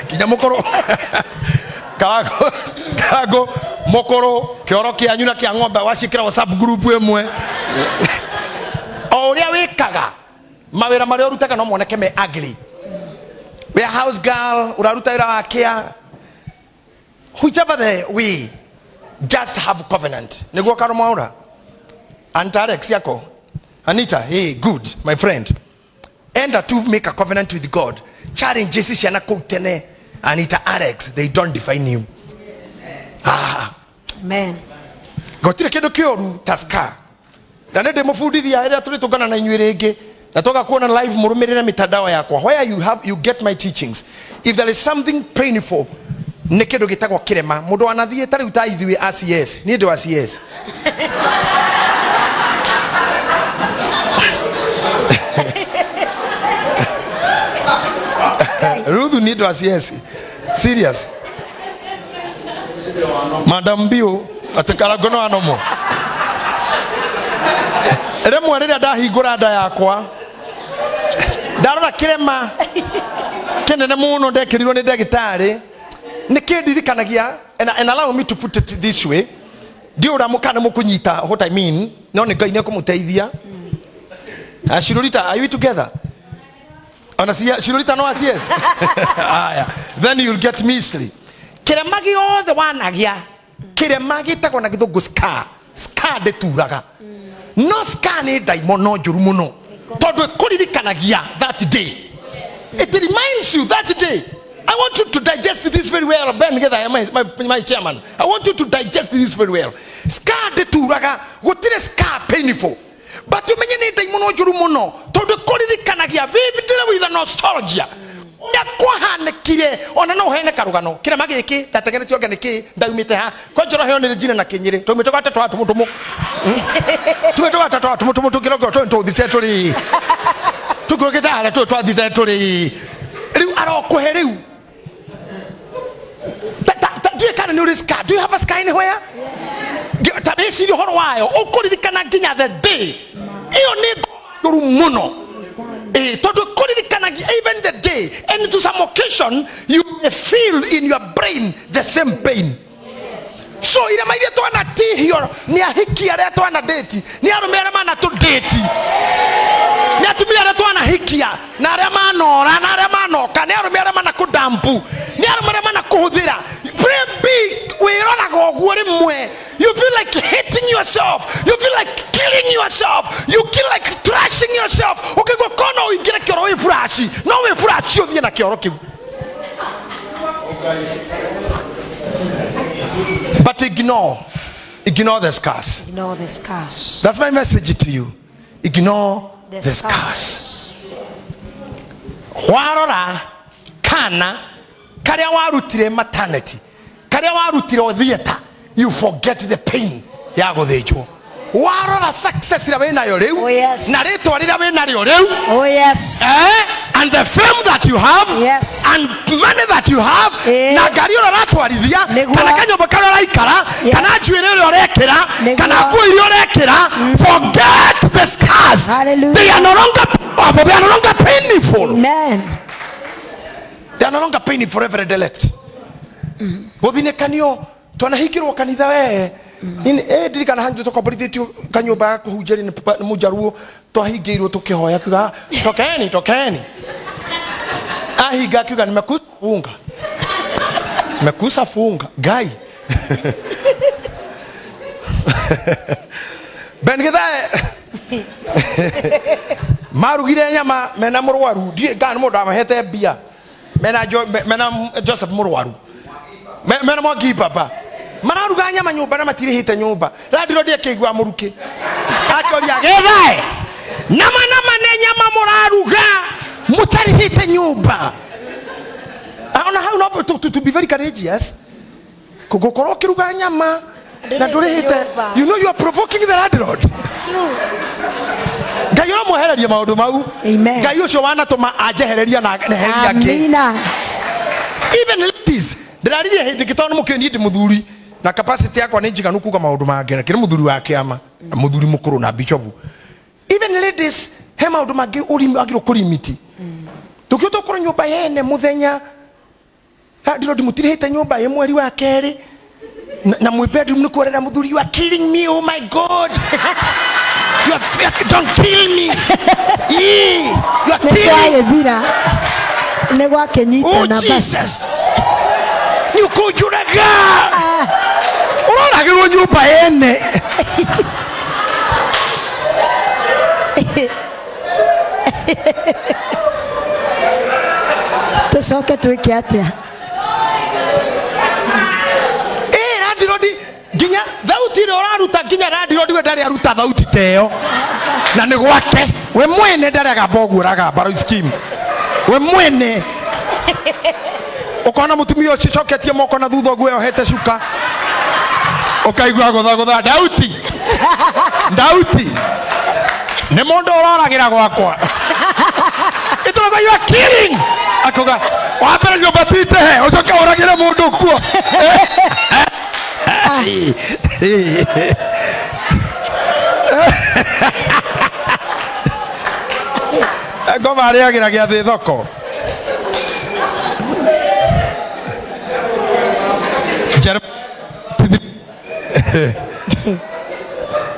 Nginya mũkũrũ. Karangũ mũkũrũ kĩoro kĩanyu na kĩa ng'ombe waciĩkĩra WhatsApp group ĩmwe. O ũrĩa wĩkaga mawĩra marĩa ũrutaga no moneke me ugly. Wĩ house girl, ũraruta wĩra wa kĩa. Whichever the way, just have covenant. Nĩguo Karo Mwaura. Aunt Alex yako. Anita, hey, good, my friend. Enter to make a covenant with God. Challenges ciana kũu tene. Anita Alex, they don't define you. Ah. Amen. Gũtirĩ kĩndũ kĩũru ta scar. Na nĩ ndĩmũbundithia rĩrĩa tũrĩtũngana na inyuĩ rĩngĩ. Na toka kuona live mũrũmĩrĩre mitandao yakwa. Where you get my teachings. If there is something painful, nĩ kĩndũ gĩtagwo kĩrema. Mũndũ wanathiĩ ta rĩu ta ithuĩ a CS. Niĩ ndĩ wa CS. Ruthu niĩ ndĩ wa CS. Serious. Madam Biu, atĩ Karangũ no anomo. Rĩmwe rĩrĩa ndahingũra nda yakwa, ndarora kĩrema kĩnene mũno ndekĩrirwo nĩ ndagĩtarĩ, nĩ kĩndirikanagia, and allow me to put it this way, ndiũĩ ũrĩa kana mũkũnyita what I mean, no nĩ Ngai nĩekũmũteithia. Shirurita, are we together? Ona Shirurita no CS? Aya, then you'll get me easily. Kĩrema gĩothe wanagĩa, kĩrema gĩtagwo na gĩthũngũ scar. Scar ndĩturaga. No scar nĩ ndaimono njũru mũno, tondũ ĩkũririkanagia that day. It reminds you that day. I want you to digest this very well, Ben Getha, my chairman. I want you to digest this very well. Scar ndĩturaga, gũtirĩ scar painful. But umenye nĩ ndaimono njũru mũno, tondũ ĩkũririkanagia vividly with a nostalgia. Ũrĩa kwahanĩkire, ona no ũheane karũgano. Kĩrema gĩkĩ, ndatengeretio anga nĩkĩ, ndaumĩte ha. Kwa njoro heo nĩ njine na kĩnyĩrĩ. Twaumĩte gwa tatũ wa tũmũtũmũ. Tumĩte gwa tatũ wa tũmũtũmũ tũkĩrongo tũrĩ tũthite tũrĩ. Tũkĩrokĩte harĩa tũrĩ twathite tũrĩ. Rĩu arokũhe rĩu. Ndiũĩ kana nĩ ũrĩ scar. Do you have a scar anywhere? Ta wĩcirie ũhoro wayo, ũkũririkana nginya the day. Ĩyo nĩ njũru mũno. Tondũ kũririkanagia even the day, and to some occasion you may feel in your brain the same pain. So irema iria twanatihio nĩ ahiki arĩa twanadate, nĩ arũme arĩa manatũdate, nĩ atumia arĩa twanahikia, na arĩa manora, na arĩa manoka, nĩ arũme arĩa manakũdampu, nĩ arũme arĩa manakũhũthĩra. Pray big, wĩroraga ũguo rĩmwe. You feel like hating yourself. You feel like killing yourself. You feel like trashing yourself. Ũkĩigua ko no ũingĩre kĩoro wĩ flash. No wĩ flash ũthiĩ na kĩoro kĩu. But ignore the scars. Ignore the scars. That's my message to you. Ignore The the scars. Warora kana karĩa warutire maternity, karĩa warutire theater, you forget the pain ya gũthĩnjwo. Warora success ĩrĩa wĩnayo rĩu, Oh, yes. na rĩtwa rĩrĩa wĩnarĩo rĩu, Oh, yes. And the fame that you have, Yes. and money that you have, na ngari ĩrĩa ũratwarithia, Nĩguo. kana kanyũmba karĩa ũraikara, Yes. kana njuĩrĩ ĩrĩa ũrekĩra, Nĩguo. kana nguo iria ũrekĩra, forget the scars. Hallelujah. They are no longer powerful. They are no longer painful. Amen. They are no longer painful every delect. Gũthinĩkanio, twanahingĩrwo kanitha we. Ndirikana handu tũkomborithĩtio kanyũmba ga kũhunjĩria nĩ papa, nĩ mũjaruo, twahingĩirwo tũkĩhoya, akiuga, tokeni, tokeni. Ahinga akiuga, nimekusa funga. Nimekusa funga. Ngai. Ben Githae. Marugire nyama mena mũrwaru. Ndiũĩ kana nĩ mũndũ amahete mbia. Mena Joseph mũrwaru. Mena mwangi baba mararuga nyama nyumba na matirihite nyumba landlord akĩigua mũrukĩ akĩoria gethae nama nama nĩ nyama mũraruga mũtarihite nyumba. Ona hau no to be very courageous gũkorwo ũkĩruga nyama na ndũrĩhĩte, you know you are provoking the landlord. It's true. Ngai ũramwehereria maũndũ mau. Amen. Ngai ũcio wanatũma anjehereria na neheria kĩ. Amina. Even ladies ndĩraririe hĩndĩ ĩngĩ tondũ nĩmũkĩũĩ niĩ ndĩ mũthuri na capacity yakwa nĩ njiganu kuga maũndũ mangĩ na kĩrĩ mũthuri wa kĩama na mũthuri mũkũrũ na bishop. Even ladies he maũndũ mangĩ wagĩrĩirwo kũrimiti. Tũkĩhota gũkorwo nyũmba yene mũthenya landlord mũtirĩhĩte nyũmba ĩ mweri wa kerĩ na mwĩ bedroom nĩ kwerera mũthuri, you are killing me, oh my God. You are fake, don't kill me. You are Nĩ killing. twagĩthira. Nĩ Oh gwakĩnyitana basi. Jesus. Nĩ ũkũnjũraga. Ũroragĩrwo nyũmba yene. Tũcoke twĩke atĩa? Landlord nginya thauti ĩrĩa ũraruta nginya landlord we ndarĩ aruta thauti ta ĩyo na nĩ gwake we mwene ndarĩ agamba ũguo ũragamba rĩu scheme we mwene ũkona mũtumia ũcio ũcoketie moko na thutha ũguo eyohete cuka ũkaigua gũthagũtha Dauti Dauti nĩ mũndũ ũroragĩra gwakwa ĩtũraga you are killing akauga wambere nyũmba ti ndehe ũcoke ũragĩre mũndũ kuo. Ngoma arĩagĩra gĩathĩ thoko.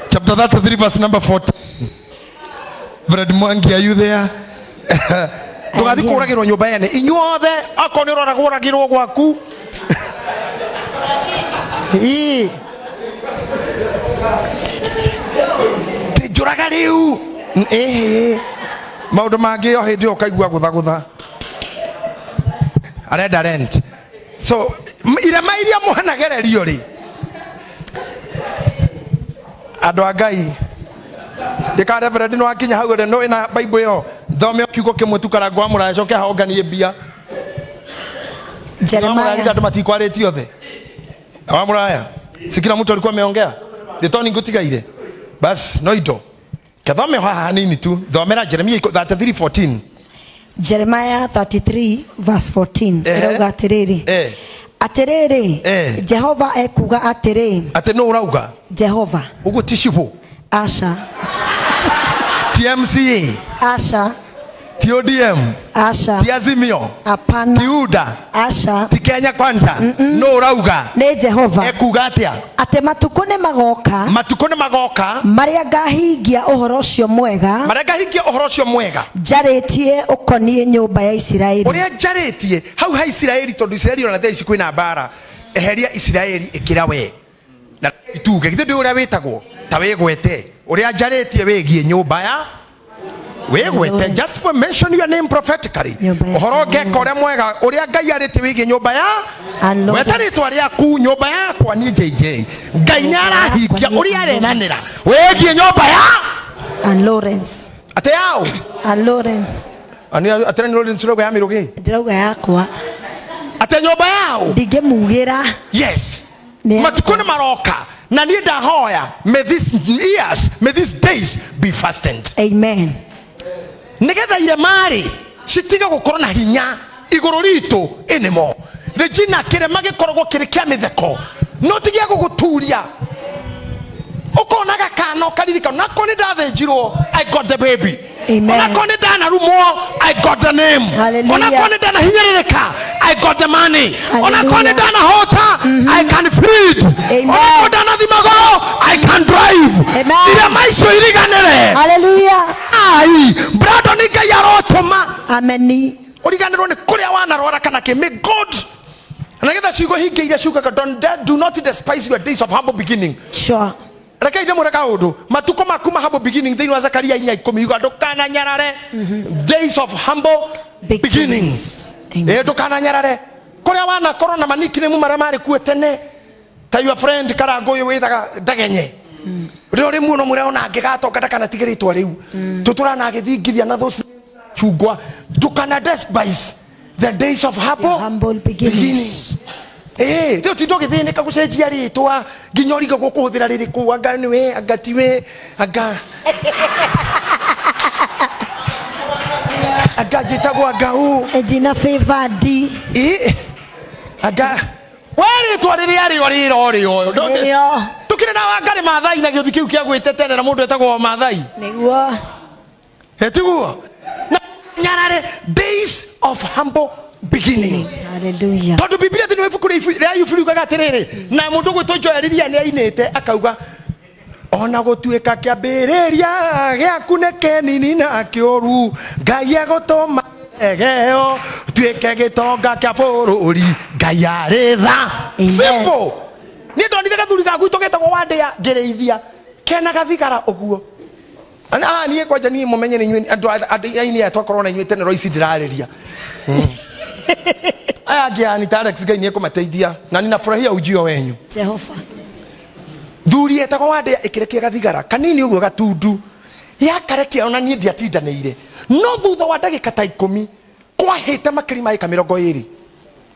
Chapter 33 verse number 14. Fred Mwangi, are you there? Ndũgathiĩ kũragĩrwo nyũmba yene inyuothe akorwo nĩ ũrora kũragĩrwo gwaku. Ĩĩ. Njũraga rĩu. Ĩhĩ. Maũndũ mangĩ o hĩndĩ ĩyo ũkaigua gũthagũtha. Arenda rent. So irema iria mũhanagererio rĩ andũ a Ngai ndĩka Reverend nĩ wakinya hau rĩ no ĩna Bible ĩyo thome kiugo kĩmwe tu Karangũ wa Mũraya coke honganie mbia. Jeremiah. Andũ matikwarĩtie othe. Wa Mũraya si kila mtu alikuwa ameongea rĩtwa ningũtigaire bas no indo kathome haha hanini tu thomera Jeremiah 33:14. Jeremiah 33 verse 14 ĩrauga atĩrĩrĩ. Atĩrĩrĩ Jehova ekuga atĩrĩ. Atĩ nũ ũrauga? Jehova. Ũguo ti cibũ? Aca. Ti MCA? Aca. Ti ODM? Aca. Ti Azimio? Hapana. Ti UDA? Aca. Ti Kenya Kwanza? Nũ ũrauga? Nĩ Jehova. Ekuga atĩa? Atĩ matukũ nĩ magoka. Matukũ nĩ magoka. Marĩa ngahingia ũhoro ũcio mwega. Marĩa ngahingia ũhoro ũcio mwega. Njarĩtie ũkoniĩ nyũmba ya Isiraeli. Ũrĩa njarĩtie hau ha Isiraeli tondũ Isiraeli ona thaa ici kwĩna mbara. Eheria Isiraeli ĩkĩra we. Na ituge githĩ ndũĩ ũrĩa wĩtagwo ta wĩgwete ũrĩa njarĩtie wĩgiĩ nyũmba ya wĩgwete. Just mention your name prophetically. Ũhoro ngeka ũrĩa mwega ũrĩa Ngai arĩtie wĩgiĩ nyũmba ya weta rĩtwa rĩaku nyũmba yakwa niĩ JJ. Ngai nĩ arahingia ũrĩa arenanĩra wĩgiĩ nyũmba ya Ann Lawrence. Atĩ yaũ? Ann Lawrence. Atĩ nĩ Lawrence ũrauga ya Mĩrũgĩ? Ndĩrauga yakwa. Atĩ nyũmba yaũ? Ndingĩmugĩra. Yes. Matukũ nĩ maroka na niĩ ndahoya may these years, may these days be fastened. Amen. Nĩgetha irema-rĩ citiga gũkorwo na hinya igũrũ ritũ anymore. Regina kĩrema gĩkoragwo kĩrĩ kĩa mĩtheko no ti gĩa gũgũturia. Ũkona gakana ũkaririkana nako nĩ ndathĩnjirwo I got the baby. Amen. Onako nĩ ndanarumwo I got the name. Hallelujah. Onako nĩ ndanahinyĩrĩrĩka I got the money. Hallelujah. Onako nĩ ndanahota I can feed. Amen. Onako ndanathi magoro I can drive. Amen. Irema icio iriganĩre. Hallelujah. Ai, Brandon Ngai arotũma. Amen. Ũriganĩrwo nĩ kũrĩa wanarwara kana kĩ. May God na nĩgetha ciugo hinge iria ciugaga do not despise your days of humble beginning. Sure. Reke ndĩmwĩre kaũndũ matukũ maku ma humble beginning thĩinĩ wa Zakaria 4:10 yuga ndũkananyarare days of humble beginnings. Amen. Ndũkananyarare. Kuria wanakorwo na manikname maria mari kuo tene ta your friend Karango uyu witaga Ndagenye. Rio rimwe no mwire ona angigatonga ndakanatige ritwa riu. Tuturana agithingithia na those chungwa. Ndukana despise the days of humble beginnings. Ti utinda ugithinika gucenjia ritwa nginya urigagwo kuhuthira ririku, anga niwe anga tiwe anga anga njitagwo anga u Ejina favored. Anga we ritwa riria rio riro rio tukire na Wangari Maathai na gĩũthi kĩu kĩa gwĩte tene na mũndũ etagwo Maathai nĩguo etiguo na nyarare days of humble beginning. Hallelujah. Tondu Biblia thĩinĩ wa ibuku rĩa Ayubu riugaga atĩrĩrĩ, na mũndũ ũgwĩtwo Joel nĩ ainĩte akauga ona gũtuĩka kĩambĩrĩria gĩaku nĩ kĩnini na kĩũru, Ngai egũtũma egeo tuĩke gĩtonga kĩa bũrũri, Ngai arĩ tha. Simple. Niĩ ndonire gathuri ga gwitũ getagwo Wandĩa ngĩrĩithia kena gathigara ũguo. Niĩ kwanja niĩ mũmenye nĩ inyuĩ andũ aini aya twakorwo na inyuĩ tene Royce ndĩrarĩria. Aya angĩ ani ta Alex Ngai nĩekũmateithia na ninafurahia ujio wenyu. Jehova. Thuri etagwo Wandĩa ĩkĩrekia gathigara kanini ũguo gatundu yakarekia ona niĩ ndiatindanĩire, no thutha wa ndagĩka ta 10 kwahĩte makĩria ma ĩka 20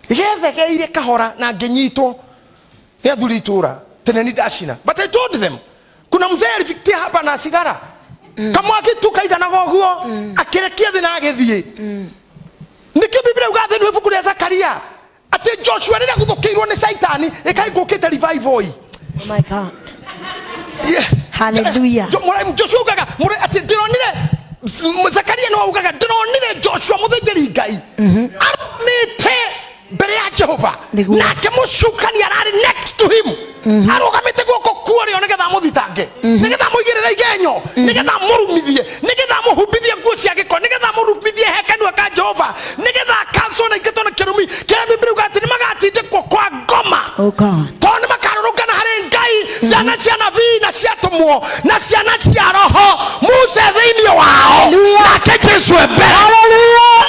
gethegeire kahora na ngĩnyitwo nĩ athuri itũra tene ni ndacina. But I told them kuna mzee alifikia hapa na sigara kamwaki tu kaiganaga ũguo akĩrekia thĩ na agĩthiĩ. Nikio Biblia uga thĩinĩ wa ibuku rĩa Zakaria atĩ Joshua rĩrĩa aguthũkĩirwo nĩ Shaitani ĩkaingũkĩte revival. Oh my God. Yeah. Hallelujah. Joshua ugaga atĩ ndĩronire Zakaria nĩwe ugaga ndĩronire Joshua mũthĩnjĩri Ngai arũmĩte mbere ya Jehova nake mũcukani ararĩ next to him arũgamĩte guoko kuorĩo nĩgetha amũthitange, nĩgetha amũigĩrĩre igenyo, nĩgetha amũrumithie, nĩgetha amũhumbithie nguo cia gĩko, nĩgetha amũrumithie he kanua ka Jehova, nĩgetha akancwo na ingĩtwo na kĩrumi kĩrĩa Biblia yugaga atĩ nĩmagatindĩkwo kwa ngoma. Oh God. Tondũ nĩmakarũrũngana harĩ Ngai, ciana cia nabii na cia atũmwo na ciana cia roho Musa thĩinĩ wao nake Jesu e mbere. Hallelujah.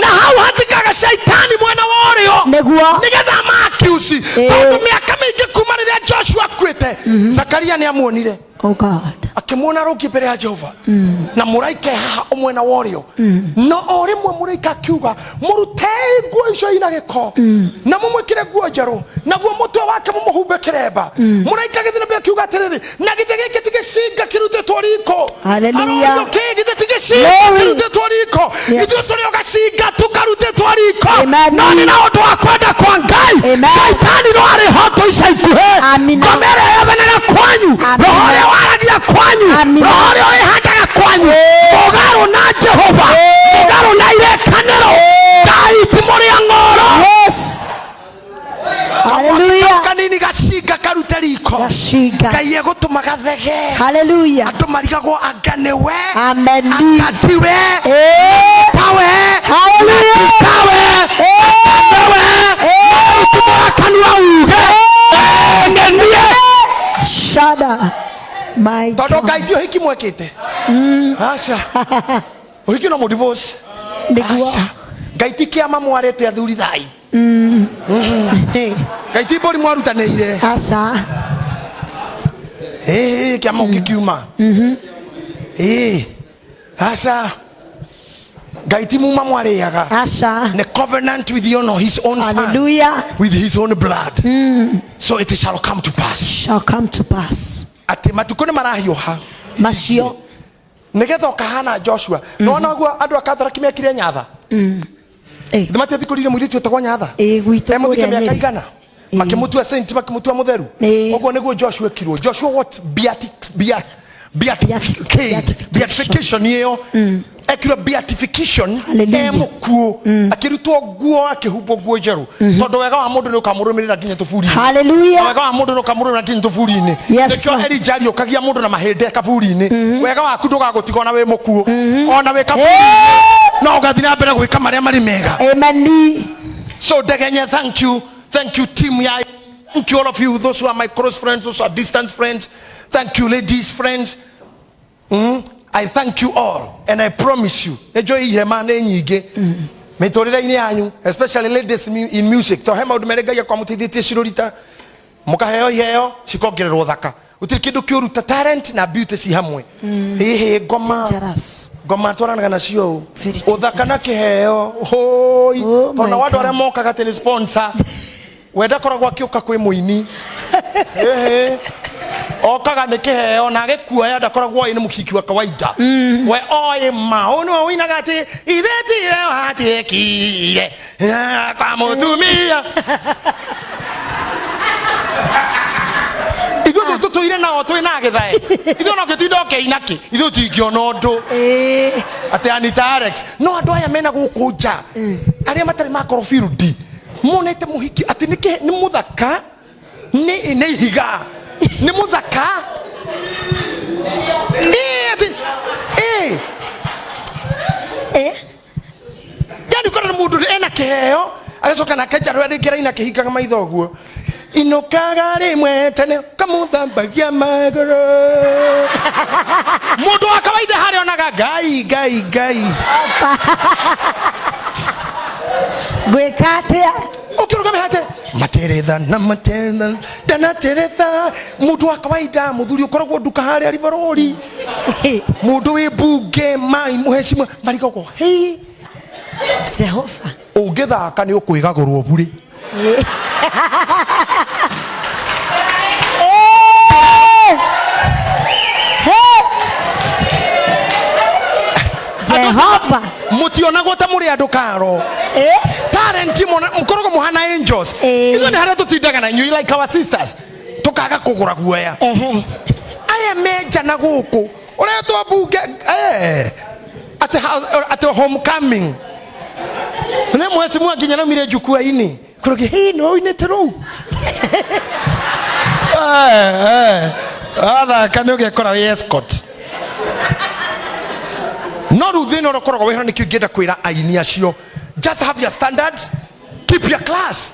Na hau hatikaga shaitani mwena wa ũrĩo nĩguo nĩgetha amakiuci tondũ mĩaka mĩingĩ kuma rĩrĩa Joshua akuĩte Zakaria nĩamuonire. Oh God. Akĩmuona rũngĩ mbere ya Jehova na mũraika haha ũmwena wa ũrĩo, na o rĩmwe mũraika akiuga mũrutei nguo icio ina gĩko na mũmwĩkĩre nguo njerũ, naguo mũtwe wake mũmũhumbe kĩremba. Mũraika agĩthiĩ na mbere akiuga atĩrĩrĩ, na githĩ gĩkĩ ti gĩcinga kĩrutĩtwo riko? Hallelujah. Githĩ ti gĩcinga kĩrutĩtwo riko? Ithuĩ tũrĩ o gacinga tu karutĩtwo riko, no nĩ na ũndũ wa kwenda kwa Ngai Shaitani no arĩ ho tũ ica ikuhĩ. Ngoma ĩrĩa yathanaga kwanyu, roho ũrĩa waragia kwanyu, roho ũrĩa wĩhandaga kwanyu, mũgarũ na Jehova, mũgarũ na irĩkanĩro, Ngai ti mũrĩa ng'oro. Yes. Hallelujah. Kanini gacinga karute riko, Ngai egũtũma gathege. Hallelujah. Andũ marigagwo anga nĩwe, Amen, anga tiwe, tawe, Hallelujah, tawe, anga nĩwe, ũtumũra kanua uge nĩ niĩ. Shada. My Tondũ God. Ngai ti ũhiki mwekĩte. Aca. Ũhiki no mũdivorce. Nĩguo. Ngai ti kĩama mwarĩte athuri thai. Ngai ti mbũri mwarutanĩire. Aca. Kĩama ũngĩkiuma. Aca. Ngai ti muma mwarĩaga. Aca. The covenant with you, no, his own son. Hallelujah. With his own blood. So it shall come to pass. Shall come to pass. Atĩ matukũ nĩ marahiũha macio nĩgetha ũkahana Joshua. Nĩwona ũguo andũ a Katholiki mekire Nyatha? Nĩmatiathikũrire mũirĩtu wetagwo Nyatha? Gwitũ Emũthike kũrĩa mĩaka Nyĩrĩ. igana makĩmũtua saint, makĩmũtua mũtheru. Ũguo nĩguo Joshua ekirwo. Joshua what beatification ĩyo ekirwo beatification emũkuũ, akĩrutwo nguo, akĩhumbwo nguo njerũ, tondũ wega wa mũndũ nĩ ũkamũrũmĩrĩra nginya tũburi-inĩ. Hallelujah. Wega wa mũndũ nĩ ũkamũrũmĩrĩra nginya tũburi-inĩ. Yes, Nĩkĩo Lord. Elijah ariũkagia mũndũ na mahĩndĩ kaburi-inĩ. Wega waku ndũgagũtiga ona wĩ mũkuũ, ona wĩ kaburi-inĩ, no ũgathiĩ na mbere gwĩka marĩa marĩ mega. Amen. So Ndegenye, thank you. Thank you team ya. Thank you all of you, those who are my close friends, those who are distant friends. Thank you ladies friends. I thank you all and I promise you. Enjoy ihema nĩ nyingĩ. Mĩtũrĩre-inĩ yanyu, especially ladies in music, to he maũndũ merĩ Ngai akwamũteithĩtie cirũrita mũkaheo iheo cikongererwo thaka. Gũtirĩ kĩndũ kĩũru ta talent na beauty ci hamwe. Ĩhĩ ngoma. Dangerous. Ngoma twaranaga nacio ũũ. Very Ũthaka na dangerous. kĩheo hoi. Oh my Tondũ andũ God. arĩa mokaga atĩ nĩ sponsor, we ndakoragwo akĩũka kwĩ mũini. Ĩhĩ okaga nĩ kĩheo na agĩkuoya, ndakoragwo oĩ nĩ mũhiki wa kawaida. We oĩ ma ũyũ nĩwe ũinaga atĩ ithe tiwe watuĩkire kwa mũtumia. Ithuĩ tũtũire nao twĩ na gĩthae, ithuĩ no ngĩtinda ũkĩina kĩ, ithuĩ tingĩona ũndũ. Atĩ Anita Alex, no andũ aya mena gũkũ nja arĩa matarĩ makorwo field monete mũhiki atĩ nĩ mũthaka, nĩ ihiga, nĩ mũthaka. Ĩ, atĩ ĩ. Yani ũkona nĩ mũndũ ena kĩheo agacoka nake njarũ rĩngĩ araina kĩhingaga maitho ũguo, inũkaga rĩmwe tene kamũthambagia magũrũ. Mũndũ wa kawaida harĩa onaga Ngai, Ngai, Ngai. Ngwĩka atĩa? Ũkĩrũgame hate materetha na materetha ndanateretha. Mũndũ wa kawaida, mũthuri ũkoragwo nduka harĩa Rivarori, mũndũ wĩ mbunge mai mũhecimwa marigagwo hei. Jehova. Ũngĩthaka nĩ ũkwĩgagũrwo burĩ. Hey! Jehova. Mũtionagwo ta mũrĩ andũ karo. Talent mũkoragwo mũhana angels. Ithuĩ nĩ harĩa tũtindaga na inyuĩ like our sisters, tũkaga kũgũra guoya. Aya menja na gũkũ ũretwo mbunge, atĩ homecoming nĩ mwecimwa nginya naumire njukua-inĩ kũrũgĩ hĩ no ũinĩte rũu. Athaka nĩ ũgekora wĩ escort. No rĩu thĩna ũrĩa ũkoragwo wĩho, nĩkĩo ingĩenda kwĩra aini acio, just have your standards, keep your class.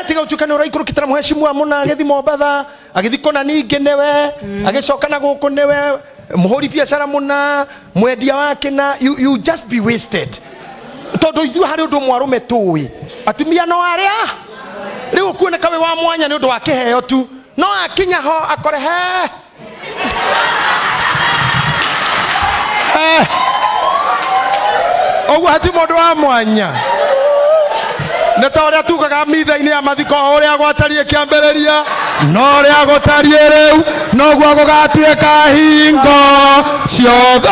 Tiga ũtuĩka nĩ ũraikũrũkĩte na mũhecimwa mũna agĩthi Mombatha, agĩthi kũna ningĩ nĩwe agĩcoka na gũkũ nĩwe mũhũri biacara mũna mwendia wa kĩna, you just be wasted. Tondũ ithuĩ harĩ ũndũ ũmwe arũme tũĩ, atumia no arĩa rĩu ũkuoneka wĩ wa mwanya nĩ ũndũ wa kĩheo tu, no akinya ho akore he. Ũguo hati mũndũ wa mwanya. Nĩ ta ũrĩa tugaga mitha-inĩ ya mathiko, o ũrĩa gwatariĩ kĩambĩrĩria no ũrĩa gũtariĩ rĩu noguo gũgatuĩka hingo ciothe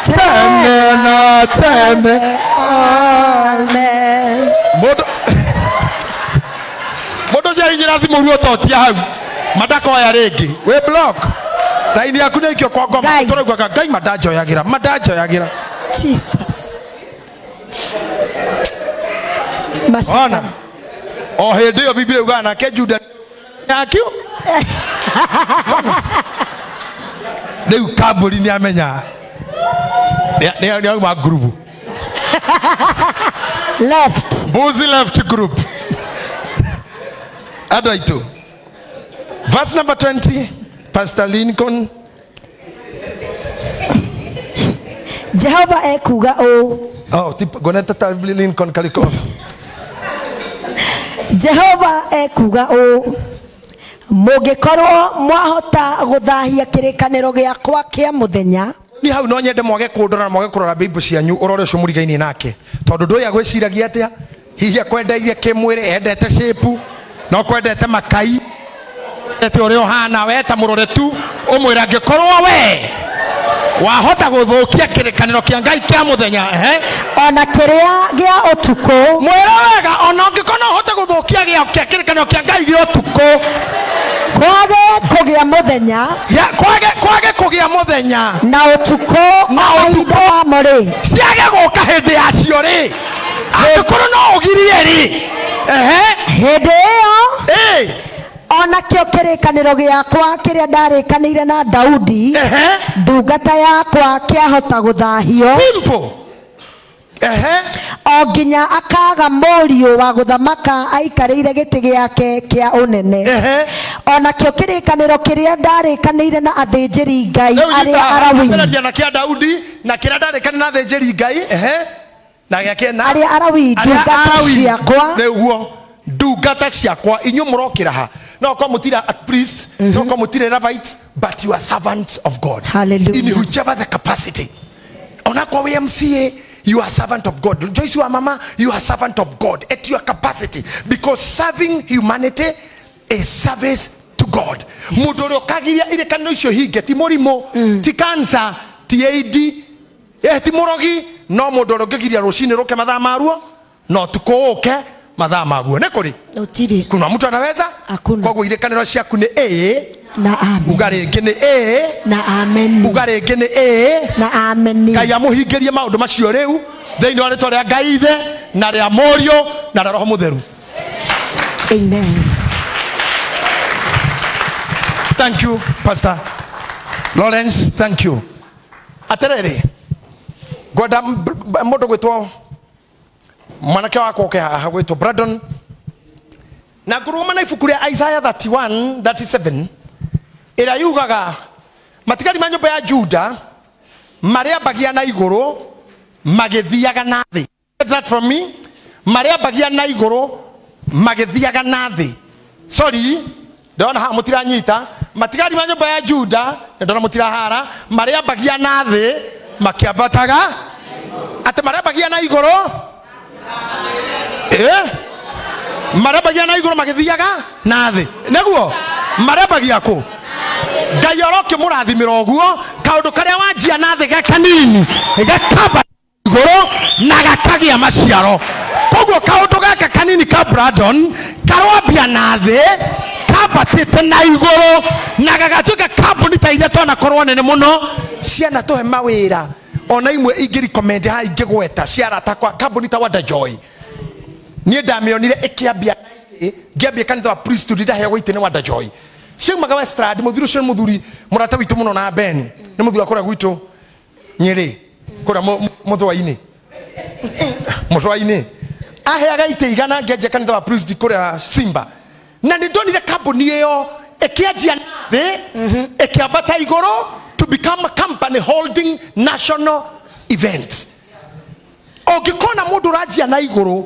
tene na tene. Amen. Mũndũ ũcio ahinyĩra thimũ ruo totia hau madakoya rĩngĩ wĩ block raini yaku nĩ ikio kwa ngoma. Ngai. Tũraugaga Ngai madanjoyagĩra, madanjoyagĩra. Jesus. Ona Macakara. o hĩndĩ ĩyo Biblia yugaga nake Juda yakio rĩu kambũri nĩ amenya nĩ auma ngurubu. Left. Mbuzi left group. Andũ aitũ, verse number 20, Pastor Lincoln. Jehova ekuga ũũ. Oh, ngonete ta Lincoln Kalikov. Jehova ekuga ũũ, mũngĩkorwo mwahota gũthahia kĩrĩkanĩro gĩakwa kĩa mũthenya. Ni hau no nyende mwage kũndora na mwage kũrora Bible cianyu, ũrore ũcio mũrigainie nake, tondũ ndũĩ agwĩciragia atĩa. Hihi akwendeirie kĩmwĩrĩ, endete shape, no kwendete makai, endete ũrĩa ũhana we, ta mũrore tu ũmwĩre angĩkorwo we wahota gũthũkia kĩrĩkanĩro kĩa Ngai kĩa mũthenya, ehe. Ona kĩrĩa gĩa ũtukũ. Mwĩre wega, ona ũngĩkorwo no ũhote gũthũkia kĩrĩkanĩro kĩa Ngai gĩa ũtukũ, kwage kũgĩa mũthenya, ya, kwage kũgĩa mũthenya na ũtukũ, na mahinda ũtukũ mamo rĩ, ciage gũka hĩndĩ yacio rĩ, angĩkorwo no ũgirie rĩ, ehe. Hĩndĩ ĩyo Ĩ. ona kĩo kĩrĩkanĩro gĩakwa kĩrĩa ndarĩkanĩire na Daudi Ehe. ndungata yakwa kĩahota gũthahio. Simple. Ehe. O nginya akaga mũriũ wa gũthamaka aikarĩire gĩtĩ gĩake kĩa ũnene. Ehe. Ona kĩo kĩrĩkanĩro kĩrĩa ndarĩkanĩire na athĩnjĩri Ngai Rĩu arĩa nyita Alawi. haha na kĩa Daudi na kĩrĩa ndarĩkanĩire na athĩnjĩri Ngai. Ehe. Na gĩa kenda. Arĩa Alawii, Arĩa ndungata Alawii, ciakwa. Nĩguo ndungata ciakwa inyuĩ mũrokĩra ha no korwo mũtirĩ a priest, no korwo mũtirĩ Levites, but you are servants of God. Hallelujah. In whichever the capacity, onakorwo wĩ MCA, you are servant of God. Joyce wa mama, you are servant of God at your capacity, because serving humanity is service to God. Mũndũ ũrĩa ũkagiria irĩkanĩro icio hinge ti mũrimũ, ti cancer, ti AD, ti mũrogi, no mũndũ ũrĩa ũngĩgiria rũcinĩ rũke mathaa maruo no tukũ ũke mathaa maguo nĩ kũrĩ. Gũtirĩ. Kuna mtu anaweza? Hakuna. Koguo irĩkanĩro ciaku nĩ ĩ Na amen. Uga rĩngĩ nĩ ĩ. Na amen. Uga rĩngĩ nĩ ĩ. Na amen. Ngai amũhingĩrie maũndũ macio rĩu thĩinĩ wa rĩtwa rĩa Ngai Ithe na rĩa Mũriũ na rĩa Roho Mũtheru. Amen. Thank you, Pastor Lawrence. Thank you. Atĩrĩrĩ, ngwenda mũndũ gwĩtwo mwanake wakwa oke haha gwĩtwo Brandon na ngũrũgama na ibuku rĩa Isaiah 31 37 ĩrĩa yugaga matigari ma nyũmba ya Juda marĩambagia na igũrũ magĩthiaga na thĩ. Get that from me? Marĩambagia na igũrũ magĩthiaga na thĩ. Sorry, ndona haha mũtiranyita. Matigari ma nyũmba ya Juda, ndona mũtirahara, marĩambagia na thĩ makĩambataga atĩ marĩambagia na igũrũ, marĩambagia na igũrũ magĩthiaga na thĩ. Nĩguo marĩambagia kũ? Ngai orokĩmũrathimĩra ũguo kaũndũ karĩa wanjia na thĩ gakanini gakamba igũrũ na gakagĩa maciaro. Koguo kaũndũ gaka kanini ka Brandon karwambia na thĩ kambatĩte na igũrũ na gagatuĩka kambuni ta iria twanakorwo nene mũno ciana tũhe mawĩra ona imwe ingĩ recommend haha ingĩgweta cia arata kwa kambuni ta Wonder Joy. Niĩ ndamĩonire ĩkĩambia ngĩambia kanitha wa priesthood ndaheagwo itĩ nĩ Wonder Joy. Ciaumaga Westland. Mũthuri ũcio nĩ mũthuri mũrata witũ mũno na Ben nĩ mũthuri wa kũrĩa gwitũ Nyĩrĩ kũrĩa mũthũa-inĩ mũthũa-inĩ aheaga itĩ igana ngĩanjia kanitha wa priesthood kũrĩa Simba na nĩ ndonire kambuni ĩyo ĩkĩanjia thĩ ĩkĩambata igũrũ to become a company holding national events. Ũngĩkona mũndũ ũranjia na igũrũ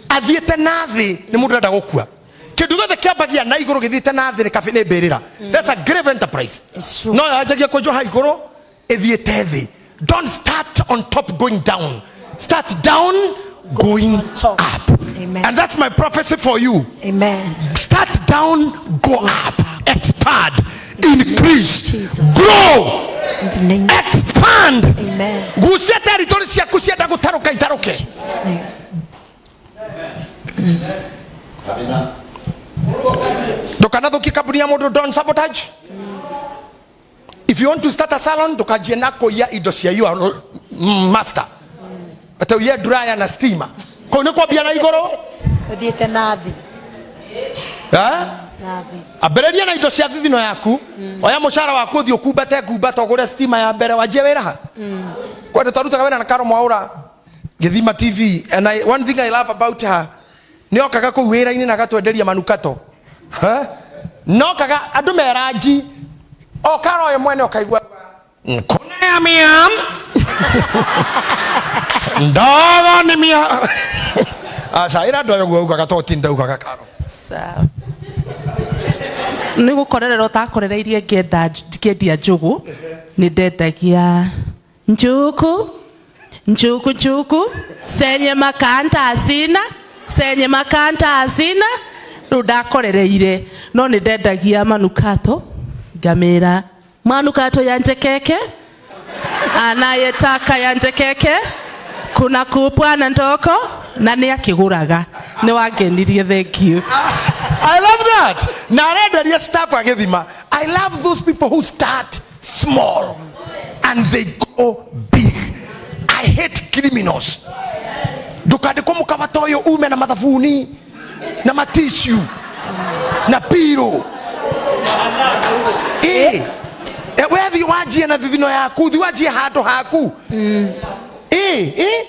athiĩte na thĩ nĩ mũndũ ũrenda gũkua. Kĩndũ gĩothe kĩambagia na igũrũ gĩthiĩte na thĩ nĩ kabi nĩ mbĩrĩra. That's a grave enterprise. It's true. No yanjagia kwenjwo ha igũrũ ĩthiĩte thĩ. Don't start on top going down, start down going On top. up. Amen. And that's my prophecy for you. Amen. Start down, go up, expand, increase, Jesus. grow, In the name. Expand. Amen. Gucia territory ciaku cienda gũtarũka itarũke. Jesus' name. Ndũkanathukie kambuni ya mũndũ. Don't sabotage. If you want to start a salon, ndũkanjie na kũiya indo cia your master, atĩ ũiye dryer na steamer. Kũu nĩ kwambia na igũrũ. Ũthiĩte na thĩ. Eh? Na thĩ. Ambĩrĩria na indo cia thithino yaku. Oya mũcara waku ũthiĩ ũkumbate ngumbata ũgũre steamer ya mbere wanjie wĩra ha kwenda. Twarutaga wĩra na Karo Mwaũra Gĩthima TV, and one thing I love about her, nĩ okaga kũu wĩra-inĩ na agatwenderia manukato. Ha? Nokaga andũ meranji o Karo ũyũ mwene ũkaigua kuna ya mia ndogo nĩ mia aca ĩra andũ ayo guo augaga to tinda augaga Karo. Sawa. Nĩ gũkorerera ũtakorereirie ngĩenda ngĩendia njũgũ nĩ ndendagia njuku njuku njuku senye makanta asina senye makanta asina rĩu ndakorereire no nĩ ndendagia manukato ngamĩra manukato ya njekeke anayetaka ya njekeke kuna kupwa na ndoko na nĩ akĩgũraga nĩ wangenirie. Thank you. I love that. Na arenderia staff agĩthima. I love those people who start small and they go big. I hate criminals. Ndũkandĩkwo mũkawa ta ũyũ ume na mathabuni na matishu na piro. Ĩ, we thiĩ wanjie na thithino yaku, thiĩ wanjie handũ haku. Ĩ, ĩ.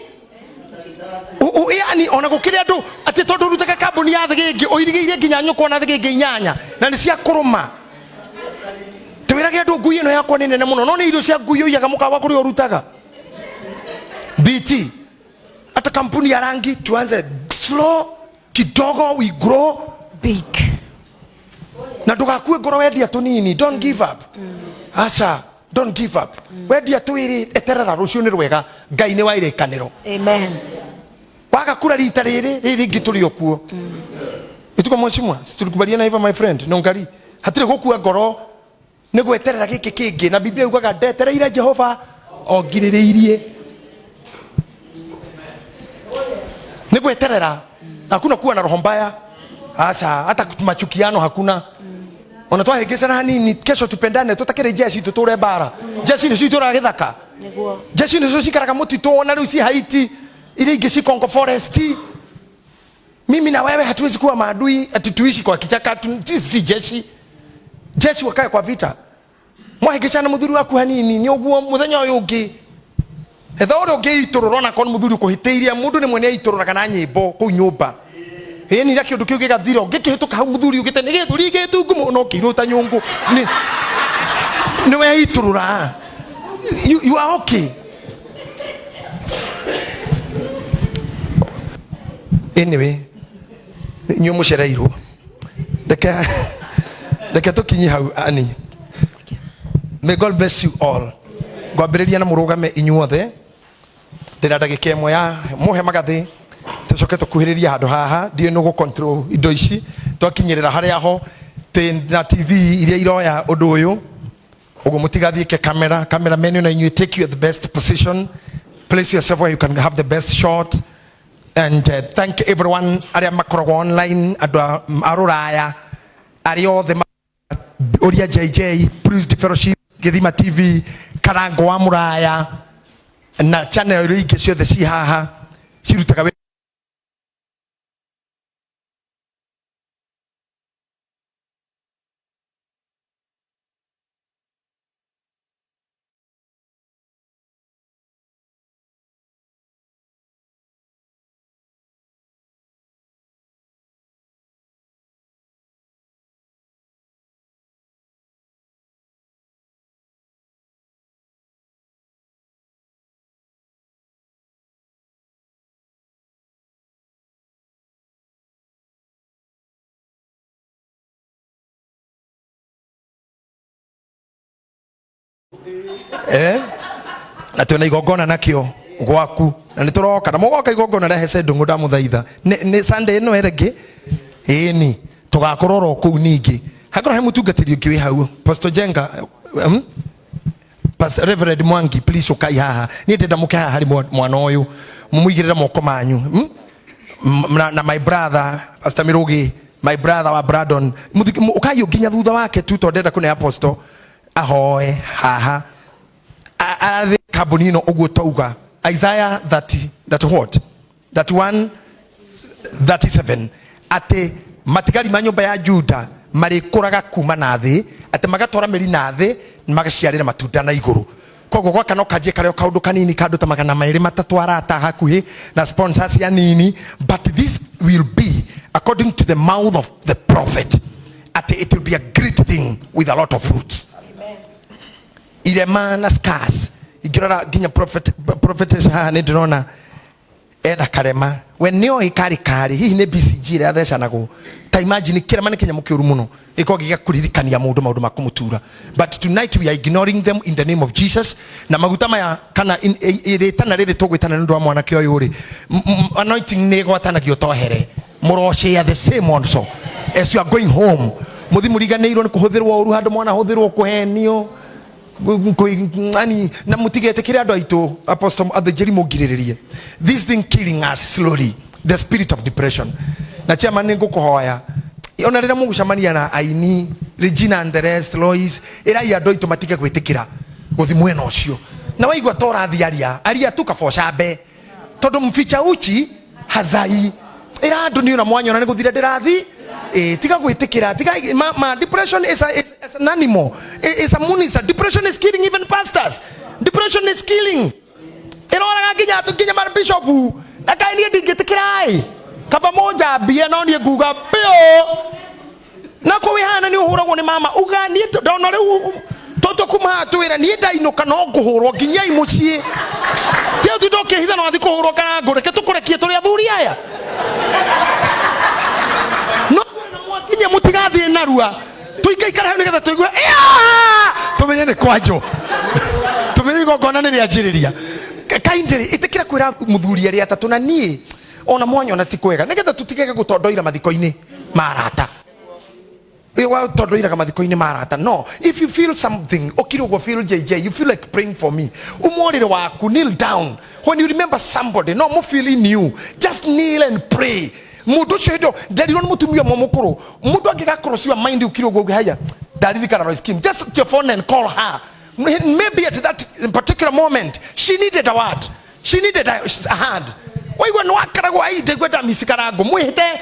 Yani ona gũkĩrĩ andũ atĩ tondũ ũrutaga kambuni ya thĩgĩngĩ ũirigĩire nginya nyũkwa na thĩgĩngĩ inyanya na nĩ cia kũrũma twĩrage andũ ngui ĩno yakwa nĩ nene mũno no nĩ irio cia ngui ũiyaga mũkawa kũrĩa ũrutaga bt. Hata kampuni ya rangi tuanze slow kidogo, we grow big. Na ndugakue ngoro wendia tunini, don't give up. Aca, don't give up. Wendia twiri eterera rucio ni rwega, Ngai ni wa irikaniro. Amen. Waga kura rita riri riri ngi turi okuo. Ituko mheshimiwa, situlikubaliana hivyo my friend, no ngari. Hatire gukua ngoro ni gweterera giki kingi na Biblia yugaga ndetereire Jehova ongiririirie. Ni gweterera. Hakuna kuwa na roho mbaya. Asa hata machukiano hakuna. Ona twahĩngĩcana hanini kesho tupendane tũtakĩrĩ jeshi tũtũre bara. Jeshi nĩcio itũraga gĩthaka. Jeshi nĩcio cikaraga mũtitũ ona rĩu ci Haiti, iria ingĩ ci Congo forest. Mimi na wewe hatuwezi kuwa maadui ati tuishi kwa kichaka, si jeshi. Jeshi wakae kwa vita. Mwahĩngĩcana mũthuri waku hanini nĩ ũguo mũthenya ũyũ ũngĩ. Etha ũrĩa ũngĩitũrũra ona korwo mũthuri ũkũhĩtĩirie, mũndũ nĩ mwene aitũrũraga na nyĩmbo kũu nyũmba. Ĩni rĩa kĩũndũ kĩu gĩgathira ũngĩkĩhĩtũka hau mũthuri ugĩte nĩ gĩthuri gĩtungu mũno ũkĩirwo ta nyũngũ. Nĩ weitũrũra. You are okay. Anyway, inyuĩ mũcereirwo. Reke tũkinye hau ani. May God bless you all. Ngwambĩrĩria na mũrũgame inyuothe. Ndĩna ndagĩka ĩmwe ya mũhe magathĩ tũcoke tũkuhĩrĩrie handũ haha. Ndiũĩ nũ gũ-control indo ici twakinyĩrĩra harĩa ho twĩ na TV iria iroya ũndũ ũyũ ũguo mũtigathiĩke camera cameramen na inyuĩ take you at the best position, place yourself where you can have the best shot and thank everyone arĩa makoragwo online, andũ a rũraya arĩa othe ũria JJ Priest Fellowship Gĩthima TV Karango wa Mũraya na channel iria ingĩ ciothe ci haha cirutaga na twina igongona nakio gwaku na nĩ tũroka na mũgoka igongona rĩa Hesed ndũng'ũ ndamũthaitha nĩ Sunday ĩno ĩrĩngĩ ĩni tũgakorwo oro kũu ningĩ hakorwo he mũtungatĩri ũngĩ wĩ hau Pastor Jenga, Pastor Reverend Mwangi, please ũkai haha niĩ ndĩrenda mũke haha harĩ mwana ũyũ mũmũigĩrĩre moko manyu, na my brother Pastor Mirugi, my brother wa Brandon, ũkai nginya thutha wake tu tondũ ndĩrenda kũne apostle ahoe haha arathi kambuni ĩno ũguo twauga Isaiah 30 that what 31 37 atĩ matigari ma nyũmba ya Juda marĩkũraga kuma na thĩ atĩ magatwara mĩri na thĩ magaciarĩra matunda na igũrũ. Koguo gwaka no kanjie karĩa kaũndũ kanini kandũ ta 200 300 arata hakuhĩ na sponsors ya nini, but this will be according to the mouth of the prophet atĩ it will be a great thing with a lot of fruits. Irema na scars ingĩrora nginya prophetess haha nĩ ndĩrona ena karema we nĩoĩ karĩ karĩ hihi nĩ BCG ĩrĩa athecanagwo ta imagine kĩrema nĩ kĩnyamũ kĩũru mũno gĩkoragwo gĩgakũririkania mũndũ maũndũ ma kũmũtura, but tonight we are ignoring them in the name of Jesus. Na maguta maya kana rĩtana rĩrĩ tũgwĩtana nĩ ũndũ wa mwanake ũyũ rĩ, anointing nĩ ĩgwatanagio tohere mũroshare the same also as you are going home. Mũthi mũriganĩirwo nĩ kũhũthĩrwo ũru handũ mwana hũthĩrwo kũhenio na mũtigetĩkĩre andũ aitũ apostle athĩnjĩri mũngirĩrĩrie this thing killing us slowly, the spirit of depression. Na chairman nĩ ngũkũhoya ona rĩrĩa mũgũcemania na aini Regina and the rest Lois, ĩrai andũ aitũ matige gwĩtĩkĩra gũthi mwena ũcio na waigua ta ũrathiĩ aria aria tu kabocambe tondũ mficha uchi hazai ĩra andũ nĩ ona mwanyona nĩ gũthira ndĩrathi. Tiga gwĩtĩkĩra tiga ma depression is an animal, is a minister. Depression is killing even pastors. Depression is killing ĩroraga nginya nginya ma bishop na kaĩ niĩ ndingĩtĩkĩra ĩ kaba mũnjambie no niĩ nguga biũ na kũ wĩhana nĩ ũhũragwo nĩ mama uga niĩ ndona rĩu tondũ Kuma haha twĩre niĩ ndainũka no ngũhũrwo nginyai mũciĩ. Ti ũtinda ũkĩhitha no athiĩ kũhũrwo Karangũ, reke tũkũrekie tũrĩ athuri aya. No mwakinya mũtigathiĩ narua. Tũikaikara hau nĩgetha tũigue "Ĩa!" Tũmenye nĩ kwanjwo. Tũmenye igongona nĩ rĩanjĩrĩria. Kindly ĩtĩkĩra kwĩra mũthuri arĩa atatũ na niĩ ona mwanyona ti kwega nĩgetha tũtigage gũtondoira mathiko-inĩ ma arata. Tondoiraga mathiko-inĩ ma arata. No if you feel something, ũkire ũguo feel JJ, you feel like praying for me, umorĩre waku, kneel down. When you remember somebody, no mo feel in you, just kneel and pray. Mũndũ ũcio hĩndĩ ĩyo nderirwo nĩ mũtumia ũmwe mũkũrũ, mũndũ angĩga cross your mind ũkire ũguo uge, haya ndaririkana Royce Kim, just take your phone and call her. Maybe at that particular moment she needed a word, she needed a hand. Waigua nĩ wakaragwo ai ndaigua ndamici Karangũ mwĩhĩte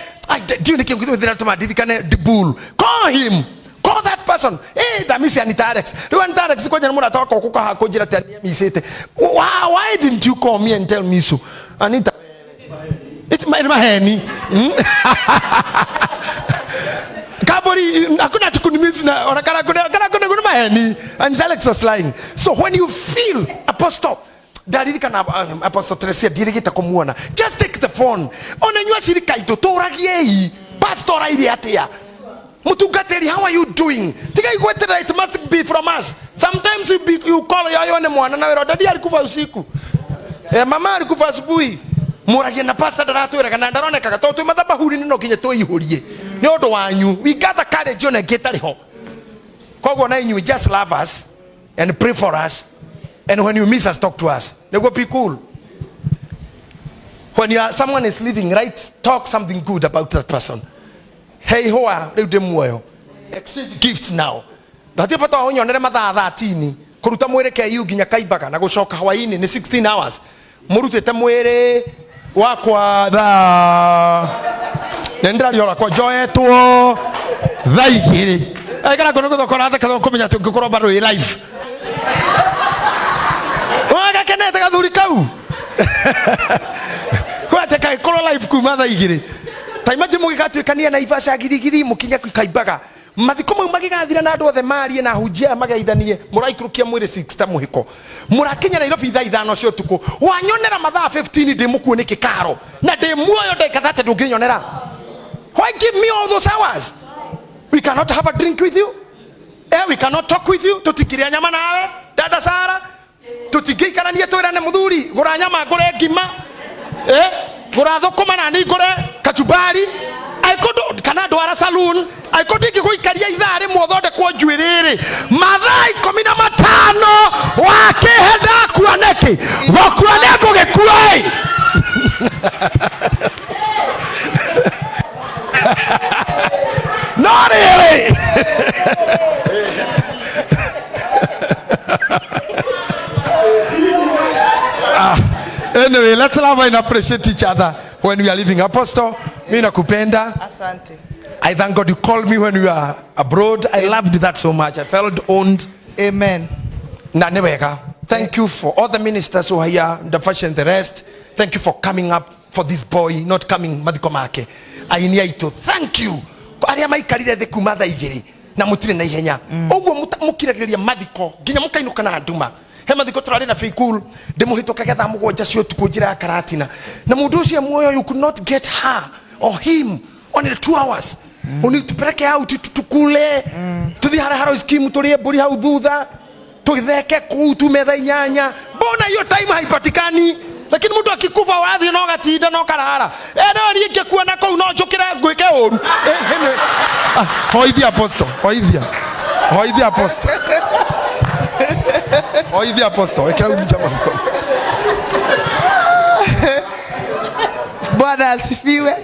ndiũ nĩkĩ ngĩthĩra tũma ndirikane bull. Call him, call that person. Eh, ndamici Anita Alex. Rĩu Anita Alex kwanja nĩ mũrata wakwa ũkũka haha kũnjĩra atĩ nĩamicĩte. Why didn't you call me and tell me so, Anita? Nĩ maheni. Kaburi hakuna tukunimisi na ona Karangũ Karangũ nĩ maheni. Anita Alex was lying. So when you feel, Apostle ndaririkana, Apostle Teresia ndirigite kumuona, just take the phone. Ona inyuĩ acirika aitũ tũragiei pastor aire atia, mutungatĩri, how are you doing? Tigai gweterera it must be from us. Sometimes you call yoyo nĩ mwana na wĩra daddy alikufa usiku, mama alikufa asubuhi. Mũragie na pastor ndaratwĩraga na ndaronekaga tondũ twĩ mathabahuri-inĩ no nginya twĩihũrie nĩ ũndũ wanyu. We gather courage ona ĩngĩ ĩtarĩ ho. Koguo na inyuĩ just love us and pray for us, and when you miss us, talk to us. Nĩguo be cool. When you are, someone is leaving, right, talk something good about that person. Hey hoa rĩu ndĩ muoyo, exchange gifts now. Ndatie bata wa ũnyonere mathaa 13 kũruta mwĩrĩ KU nginya Kaimbaga na gũcoka hwaĩ-inĩ nĩ 16 hours mũrutĩte mwĩrĩ wakwa thaa na nĩndĩrariora kwa njoetwo thaa 2 aikara ngona gũthokora theka kũmenya atĩ ũngĩkorwo bado wĩ live wagakenete gathuri kau kwate kagĩkorwo live kuma thaa 2. Ta imagine mũgĩgatuĩkania Naivasha girigiri mũkinye Kaimbaga mathiko mau magĩgathira na andũ othe marie na hunjia aya mageithanie mũraikũrũkia mwĩrĩ 6 ta mũhĩko mũrakinya Nairobi thaa 5 cia ũtukũ. Wanyonera mathaa 15 ndĩ mũkuo nĩ kĩkaro na ndĩ muoyo ndagĩka 30 ndũngĩnyonera. Why give me all those hours? We cannot have a drink with you. We cannot talk with you. Tũtikĩrĩa nyama nawe dada Sara, tũtingĩikaranie twĩrane mũthuri gũra nyama ngũre ngima, gũra thũkũma na niĩ ngũre kachumbari aikondo kana ndwara saloon aikondo ingĩgũikaria ithaa rĩmwe ũthondekwo njuĩrĩ rĩ mathaa 15 wakĩhe ndakua nĩkĩ gũkua nĩ ngũgĩkua ĩ. No rĩrĩ anyway, let's love and appreciate each other when we are living. Apostle, mimi nakupenda. Asante. I thank God you called me when we were abroad. I loved that so much. I felt owned. Amen. Na nĩ wega. Thank you for all the ministers who are here, the fashion, the rest. Thank you for coming up for this boy, not coming mathiko make. Aini aitũ, thank you. Arĩa maikarire thĩ kuma thaa 2 na mũtirĩ na ihenya. Ũguo mũkiragĩrĩria mathiko nginya mũkainũka na nduma. He mathiko tũrarĩ na Faikul, ndĩmũhĩtũkage thaa 7 cia ũtukũ njĩra ya Karatina. Na mũndũ ũcio muoyo, you could not get her or him only 2 hours. Oni tupeleke out tukule, tuthiĩ harĩa harĩa scheme tũrĩe mbũri hau thutha, tũtheke kũu tume thaa 8. Mbona hiyo time haipatikani? Lakini mtu akikufa wathiĩ no gatinda no karara. No niĩ ingĩkua na kũu no njũkĩre ngwĩke ũru. Anyway. Hoithia Apostle, hoithia. Hoithia Apostle. Hoithia Apostle, ĩkĩra uruja mako. Bwana asifiwe.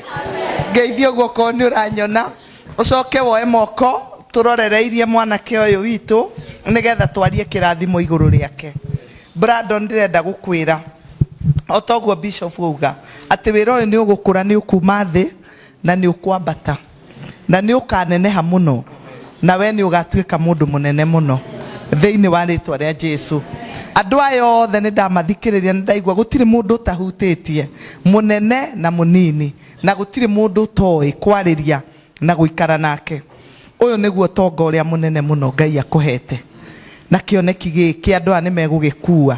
Ngeithio ũguo korwo nĩ ũranyona. Ũcoke woe moko tũrorereirie mwanake ũyũ witũ nĩgetha twarie kĩrathimo igũrũ rĩake. Brandon, ndĩrenda gũkwĩra o ta ũguo Bishop auga atĩ wĩra ũyũ nĩ ũgũkũra, nĩ ũkuma thĩ na nĩ ũkwambata na nĩ ũkaneneha mũno na we nĩ ũgatuĩka mũndũ mũnene mũno thĩinĩ wa rĩtwa rĩa Jesu. Andũ aya othe nĩ ndamathikĩrĩria, nĩ ndaigua gũtirĩ mũndũ ũtahutĩtie, mũnene na mũnini, na gũtirĩ mũndũ ũtoĩ kwarĩria na gũikara nake. Ũyũ nĩguo ũtonga ũrĩa mũnene mũno Ngai akũhete. Na kĩoneki gĩkĩ andũ aya nĩ megũgĩkua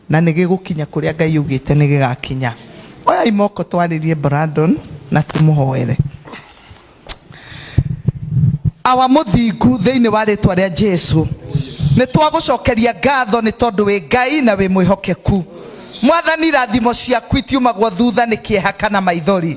na nĩ gĩgũkinya kũrĩa Ngai augĩte nĩ gĩgakinya. Oyai moko twarĩrie Brandon na tũmũhoere. Awa mũthingu thĩinĩ wa rĩtwa rĩa Jesu, nĩ twagũcokeria ngatho nĩ tondũ wĩ Ngai na wĩ mwĩhokeku. Mwathani, irathimo ciaku itiumagwo thutha nĩ kĩeha kana maithori.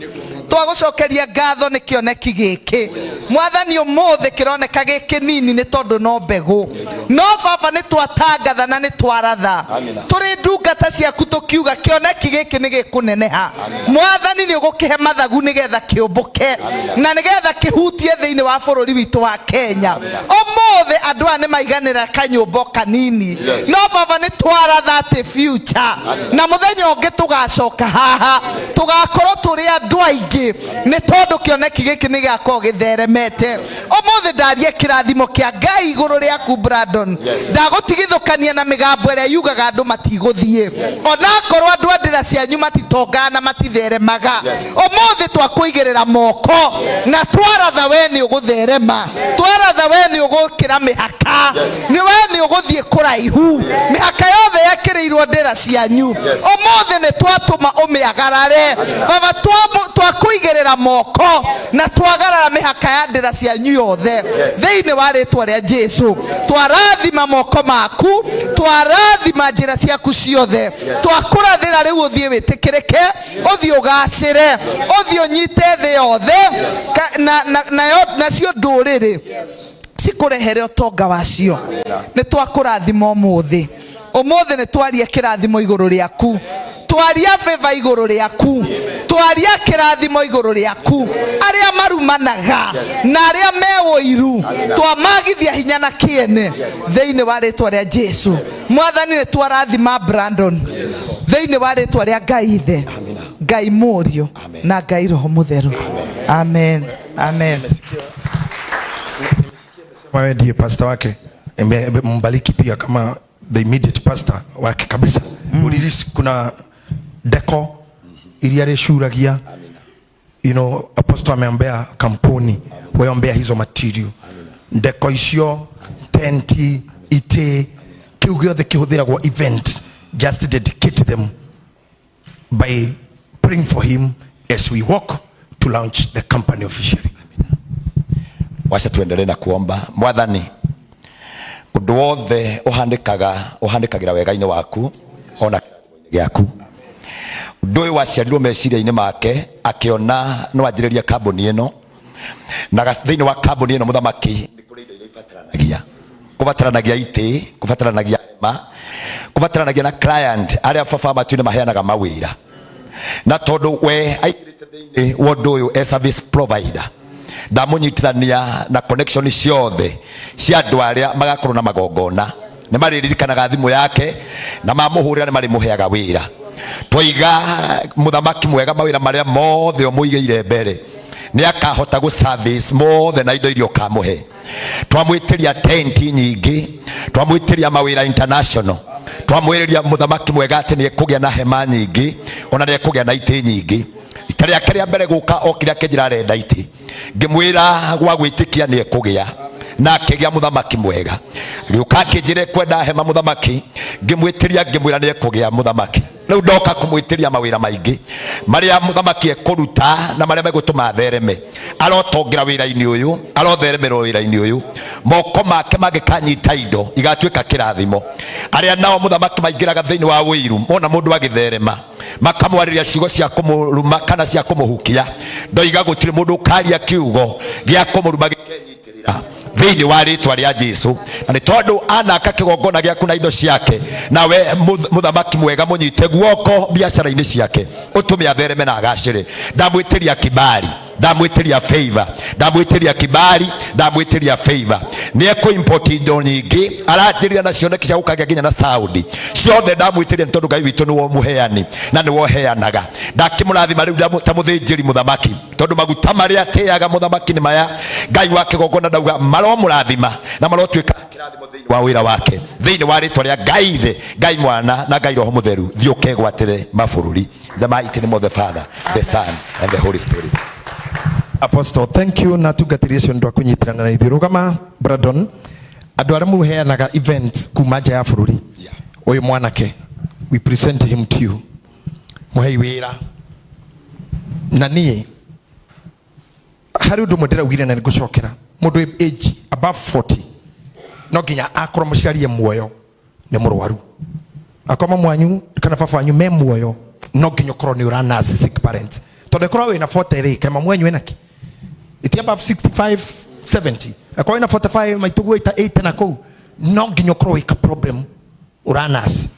Twagũcokeria ngatho nĩ kĩoneki gĩkĩ. Mwathani, ũmũthĩ kĩroneka gĩ kĩnini nĩ tondũ no mbegũ, no baba nĩ twatangatha na nĩ twaratha tũrĩ ndungata ciaku tũkiuga kĩoneki gĩkĩ nĩ gĩkũneneha. Mwathani, nĩ ũgũkĩhe mathagu nĩgetha kĩũmbũke na nĩgetha kĩhutie thĩinĩ wa bũrũri witũ wa Kenya. Ũmũthĩ andũ aya nĩ maiganĩra kanyũmba kanini, no baba nĩ twaratha atĩ future na mũthenya ũngĩ tũgacoka haha tũgakorwo tũrĩ andũ aingĩ nĩ tondũ kĩoneki gĩkĩ nĩ gĩgakorwo gĩtheremete. Ũmũthĩ ndarie kĩrathimo kĩa Ngai igũrũ rĩaku Brandon. Ndagũtigithũkania na mĩgambo ĩrĩa yugaga andũ matigũthiĩ, onakorwo andũ a ndĩra cianyu matitongaga na matitheremaga. Ũmũthĩ twakũigĩrĩra moko na twaratha we nĩ ũgũtherema, twaratha we nĩ ũgũkĩra mĩhaka, nĩ we nĩ ũgũthiĩ kũraihu mĩhaka yothe yekĩrĩirwo ndĩra cianyu. Ũmũthĩ nĩ twatũma ũmĩagarare baba, twakũigĩrĩra moko na twagarara mĩhaka ya ndĩra cianyu yothe thĩinĩ wa rĩtwa rĩa Jesu. Twarathima moko maku, twarathima njĩra ciaku ciothe, twakũrathĩra rĩu ũthiĩ wĩtĩkĩrĩke, ũthiĩ ũgacĩre, ũthiĩ ũnyite thĩ yothe, nacio ndũrĩrĩ cikũrehere ũtonga wacio. Nĩ twakũrathima ũmũthĩ. Ũmũthĩ nĩ twaria kĩrathimo igũrũ rĩaku, twaria favor igũrũ rĩaku, twaria kĩrathimo igũrũ rĩaku. Arĩa marumanaga na arĩa me ũiru twamagithia hinya na kĩene thĩinĩ wa rĩtwa rĩa Jesu. Mwathani, nĩ twarathima Brandon thĩinĩ wa rĩtwa rĩa Ngai Ithe, Ngai Mũriũ na Ngai Roho Mũtheru. Amen, amen. Wewe ndiye pastor wake, mbariki pia kama the immediate pastor wake kabisa. Ulirisi kuna deco iria rĩcuragia, apostle ameombea kampuni, weombea hizo material, deco icio, tenti, ite kiu gĩothe kĩhũthĩragwo event. Just dedicate them by praying for him as we walk to launch the company officially. Wacha tuendelee na kuomba. Mwathani, undu wothe uhandikaga uhandikagira wega-inĩ waku ona gĩaku. Ũndũ ũyũ waciarirwo meciria-inĩ make akĩona no anjĩrĩrie kambuni ĩno, na thĩinĩ wa kambuni ĩno mũthamaki nĩ kũrĩ indo iria ibataranagia, kũbataranagia itĩ, kũbataranagia hema, kũbataranagia na client arĩa baba matu-inĩ maheanaga mawĩra. Na tondũ we aingĩrĩte thĩinĩ wa ũndũ ũyũ as service provider, ndamũnyitithania na connection ciothe cia andũ arĩa magakorwo na magongona, nĩ marĩririkanaga thimũ yake na mamũhũrĩra nĩ marĩmũheaga wĩra. Twaiga mũthamaki mwega mawĩra marĩa mothe ũmũigĩire mbere nĩ akahota gũ service mothe na indo iria ũkamũhe. Twamwĩtĩria tenti nyingĩ, twamwĩtĩria mawĩra international, twamwĩrĩria mũthamaki mwega atĩ nĩ ekũgĩa na hema nyingĩ ona nĩ ekũgĩa na itĩ nyingĩ. Rita rĩake rĩa mbere gũka okire akĩnjĩra arenda itĩ, ngĩmwĩra gwa gwĩtĩkia nĩ ekũgĩa, na akĩgĩa mũthamaki mwega. Agĩũka akĩnjĩra ekwenda hema mũthamaki, ngĩmwĩtĩria ngĩmwĩra nĩ ekũgĩa mũthamaki. Rĩu ndoka kũmwĩtĩria mawĩra maingĩ marĩa mũthamaki ekũruta na marĩa megũtũma athereme. Arotongera wĩra-inĩ ũyũ, arotheremerwo wĩra-inĩ ũyũ, moko make mangĩkanyita indo igatuĩka kĩrathimo. Arĩa nao mũthamaki maingĩraga thĩinĩ wa ũiru mona mũndũ agĩtherema makamwarĩria ciugo cia kũmũruma kana cia kũmũhukia, ndoiga gũtirĩ mũndũ ũkaria kiugo gĩa kũmũruma gĩkenyitĩrĩra thĩinĩ wa rĩtwa rĩa Jesu. Na nĩ tondũ anaka kĩgongona gĩaku na indo ciake, nawe mũthamaki mwega mũnyite guoko biacara-inĩ ciake, ũtũme athereme na agacĩre. Ndamwĩtĩria kibali, ndamwĩtĩria favor, ndamwĩtĩria kibali, ndamwĩtĩria favor. Nĩ ekũ import indo nyingĩ, aranjĩrĩra na cioneki cia gũkagĩa nginya na Saudi ciothe. Ndamwĩtĩria nĩ tondũ Ngai witũ nĩwe mũheani na nĩwe ũheanaga. Ndakĩmũrathima rĩu ta mũthĩnjĩri mũthamaki, tondũ maguta marĩa atĩaga mũthamaki nĩ maya. Ngai wa kĩgongona ndauga maromũrathima na marotuĩka kĩrathimo thĩinĩ wa wĩra wake, thĩinĩ wa rĩtwa rĩa Ngai Ithe, Ngai Mwana na Ngai Roho Mũtheru. Thiĩ ũkegwatĩre mabũrũri. The mighty name of the Father, the Son and the Holy Spirit. Apostle, thank you na tungatĩri acio nĩ ndwa kũnyitĩrana na ithuĩ. Rũgama Brandon. Andũ arĩa mũheanaga events kuma nja ya bũrũri, ũyũ mwanake we present him to you, mũhei wĩra. Na niĩ harĩ ũndũ ũmwe ndĩraugire na nĩngũcokera, mũndũ wĩ age above 40 no nginya akorwo mũciari e muoyo nĩ mũrwaru, akorwo mamu wanyu kana baba wanyu me muoyo no nginya ũkorwo nĩ ũra nurse sick parents, tondũ ĩkorwo wĩna 40 rĩ, kaĩ mamu wanyu ena kĩ? Iti above 65 70, akorwo wĩna 45 maitũguo ita 80 na kũu, no nginya ũkorwo wĩka problem ũra nurse.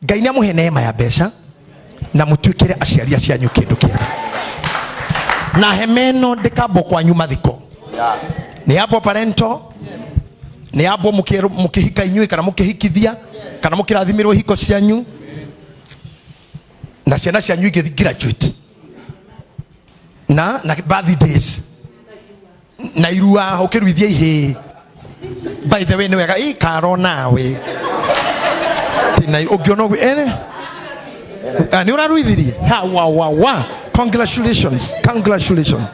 Ngai nĩ amũhe neema ya mbeca na mũtuĩkĩre aciari acianyu kĩndũ kĩega, na hema ĩno ndĩkambwo kwanyu mathiko, nĩ yambwo parento, nĩ yambwo mũkĩhika inyuĩ kana mũkĩhikithia kana mũkĩrathimĩrwo hiko cianyu na ciana cianyu igĩthiĩ graduate na birthdays na irua ũkĩruithia ihĩĩ. By the way, nĩ wega ĩ karo nawe na ũngĩona ũguo ene nĩ ũraruithirie ha wa wa wa, congratulations, congratulations.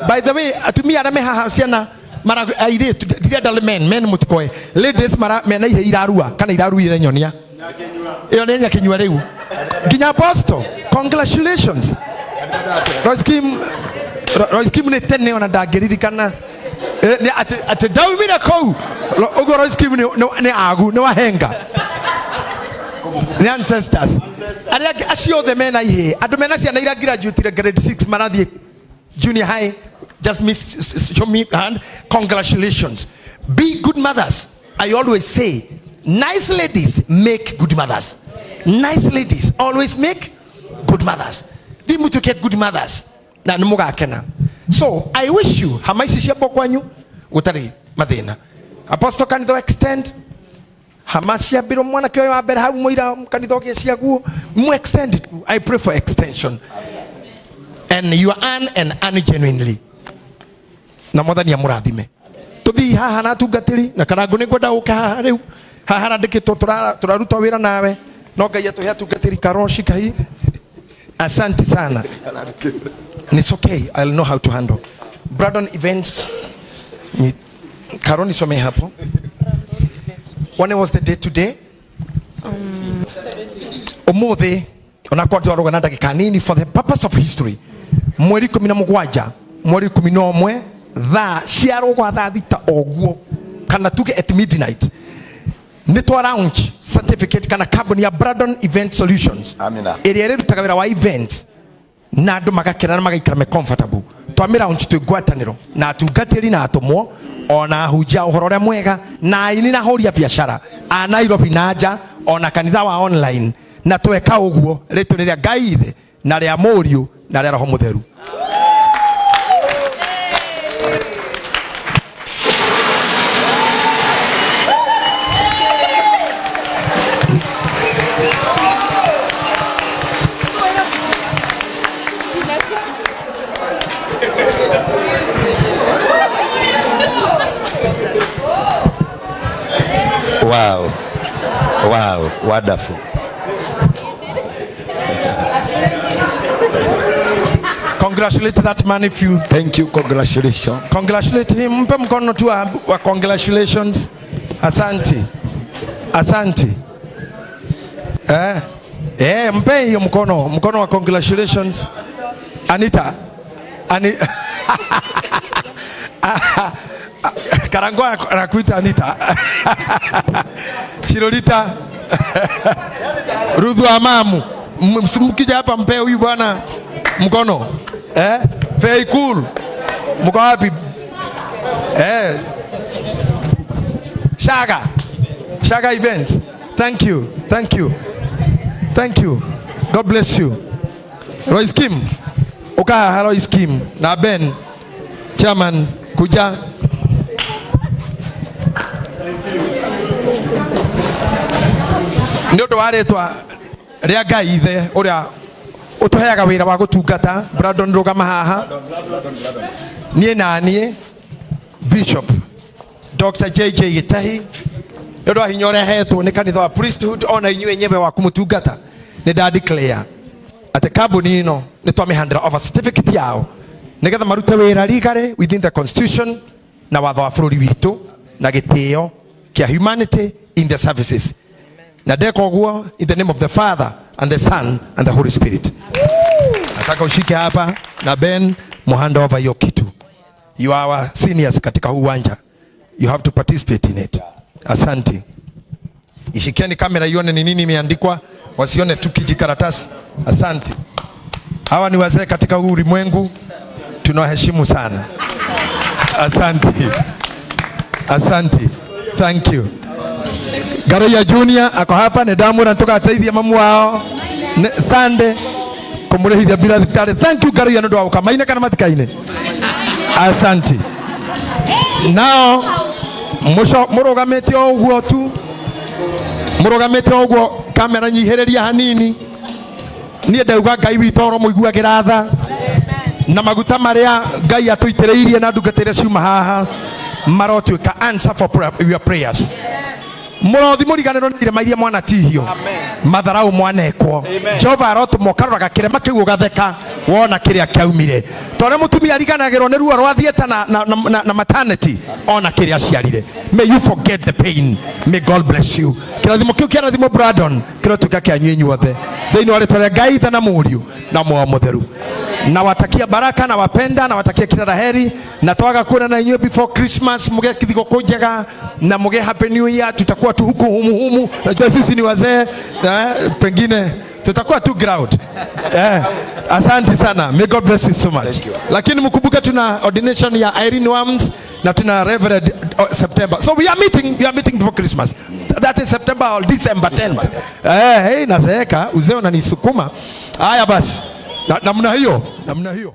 By the way, atumia arĩa me haha ciana mara airĩtu, ndirenda men mũtikoe, ladies mara mena ihĩĩ irarua kana iraruire nyonia ĩyo nĩ nyakinyua rĩu nginya apostle, congratulations. Royce Kim nĩ tene ona ndangĩririkana atĩ ndaumire kũu ũguo. Royce Kim nĩ agu, nĩ wahenga, nĩ ancestors arĩa angĩ acio othe mena ihĩĩ, andũ mena ciana ira graduate grade 6 marathiĩ junior high, just miss show me hand, congratulations. Be good mothers. I always say nice ladies make good mothers. Nice ladies always make good mothers. Thi mutuke good mothers na nĩ mũgakena. So I wish you hama ici ciambwo kwanyu gũtarĩ mathĩna. Apostle kanitha extend hama ciambirwo mwanake ũyũ wa mbere hau mũira kanitha ũgĩe ciaguo mu extend it. I pray for extension and you earn and earn genuinely, na mwathani amũrathime. Tũthiĩ haha na atungatĩri na Karangũ nĩ ngwenda ũke haha rĩu, haha harandĩkĩtwo tũraruta wĩra nawe, no Ngai atũhe atungatĩri karoshi kahi. Asante sana. It's okay, I'll know how to handle. Brandon Events, Karo nisome hapo. When was the day today? Ũmũthĩ onakwa twarũga na ndagĩka nini for the purpose of history, mweri 17 mweri 11 thaa cia rũgwa thaa 6 oguo, kana tuge at midnight, nĩ twa launch certificate kana kambuni ya Brandon Event Solutions ĩrĩa ĩrutaga wĩra wa events na andũ magakena na magaikara me comfortable. Twamĩ launch twĩ ngwatanĩro na atungatĩri na atũmwo ona ahunjia ũhoro ũrĩa mwega na aini na ahũri a biacara a Nairobi na nja ona kanitha wa online, na tweka ũguo rĩtwa nĩ rĩa Ngai Ithe na rĩa Mũriũ na rĩa Roho Mũtheru. Wow. Wow, wonderful. Congratulate that man if you... Thank you, congratulations. Congratulate him. Mpe mkono tu wa congratulations. Asante. Asante. Mpe hiyo mkono. Mkono wa congratulations. Anita. Karangwa anakuita Anita. Shirolita. Rudhu Amamu. Mkija hapa mpe huyu bwana mkono. Very cool. Mko wapi? Shaga. Shaga Events. Thank you. Thank you. Thank you. God bless you. Royce Kim. Oka Royce Kim na Ben Chairman kuja. Nĩ ũndũ wa rĩtwa rĩa Ngai Ithe ũrĩa ũtũheaga wĩra wa gũtungata, Brandon rũgama haha, niĩ na niĩ Bishop Dr. JJ Gitahi, nĩ ũndũ wa hinya ũrĩa hetwo nĩ kanitha wa priesthood ona inyuĩ enyewe wa kũmũtungata, nĩ nda declare atĩ kambuni ĩno nĩ twamĩhandĩra over certificate yao nĩgetha marute wĩra legally within the constitution na watho wa bũrũri witũ na gĩtĩo kia humanity in the services. Na ndeka ũguo in the name of the Father and the Son and the Holy Spirit. Nataka ushike hapa na Ben muhand over hiyo kitu. You are our seniors katika huu uwanja. You have to participate in it. Asante. Ishikieni kamera ione ni nini imeandikwa, wasione tu kijikaratasi. Asante. Hawa ni wazee katika huu ulimwengu, tunawaheshimu sana. Asante. Asante. Thank you. Garoya Junior ako hapa nĩ ndamwĩra tũgateithia mamu wao Sunday kũmũrĩhithia bila thibitarĩ. Thank you Garoya nĩ ũndũ wa gũka. Maine kana matikaine? Asante. Nao mũrũgamĩte o ũguo tu, mũrũgamĩte o ũguo, kamera nyihĩrĩria hanini. Niĩ ndauga Ngai witũ ũromũiguagĩra tha na maguta marĩa Ngai atũitĩrĩirie na ndungata iria ciuma haha marotuĩka answer for your prayers. Mũrothi mũriganĩrwo nĩ irema iria mwanatihio, matharau mwanekwo. Jehova arotũma ũkaroraga kĩrema kĩu ũgatheka wona kĩrĩa kĩaumire. Ta ũrĩa mũtumia ariganagĩrwo nĩ ruo rwa theatre na maternity ona kĩrĩa aciarire. May you forget the pain. May God bless you. Kĩrathimo kĩu kĩarathimwo Brandon kĩrotuĩka kĩanyu inyuothe thĩinĩ wa rĩtwa rĩa Ngai Ithe na Mũriũ na Muoyo Mũtheru. Nawatakia baraka, nawapenda, nawatakia kila la heri. Na twaga kuona na inyuĩ before Christmas, muge thigũkũ njega na muge happy new year. Tutakuwa tu huku humu humu. Najua sisi ni wazee, pengine tutakuwa tu ground. Asante sana. May God bless you so much. Lakini mkumbuke tuna ordination ya Irene Wams na tuna Reverend September. So we are meeting before Christmas. That is September or December 10. Hey, nazeeka, uzee unanisukuma. Haya basi. Namna hiyo, namna hiyo.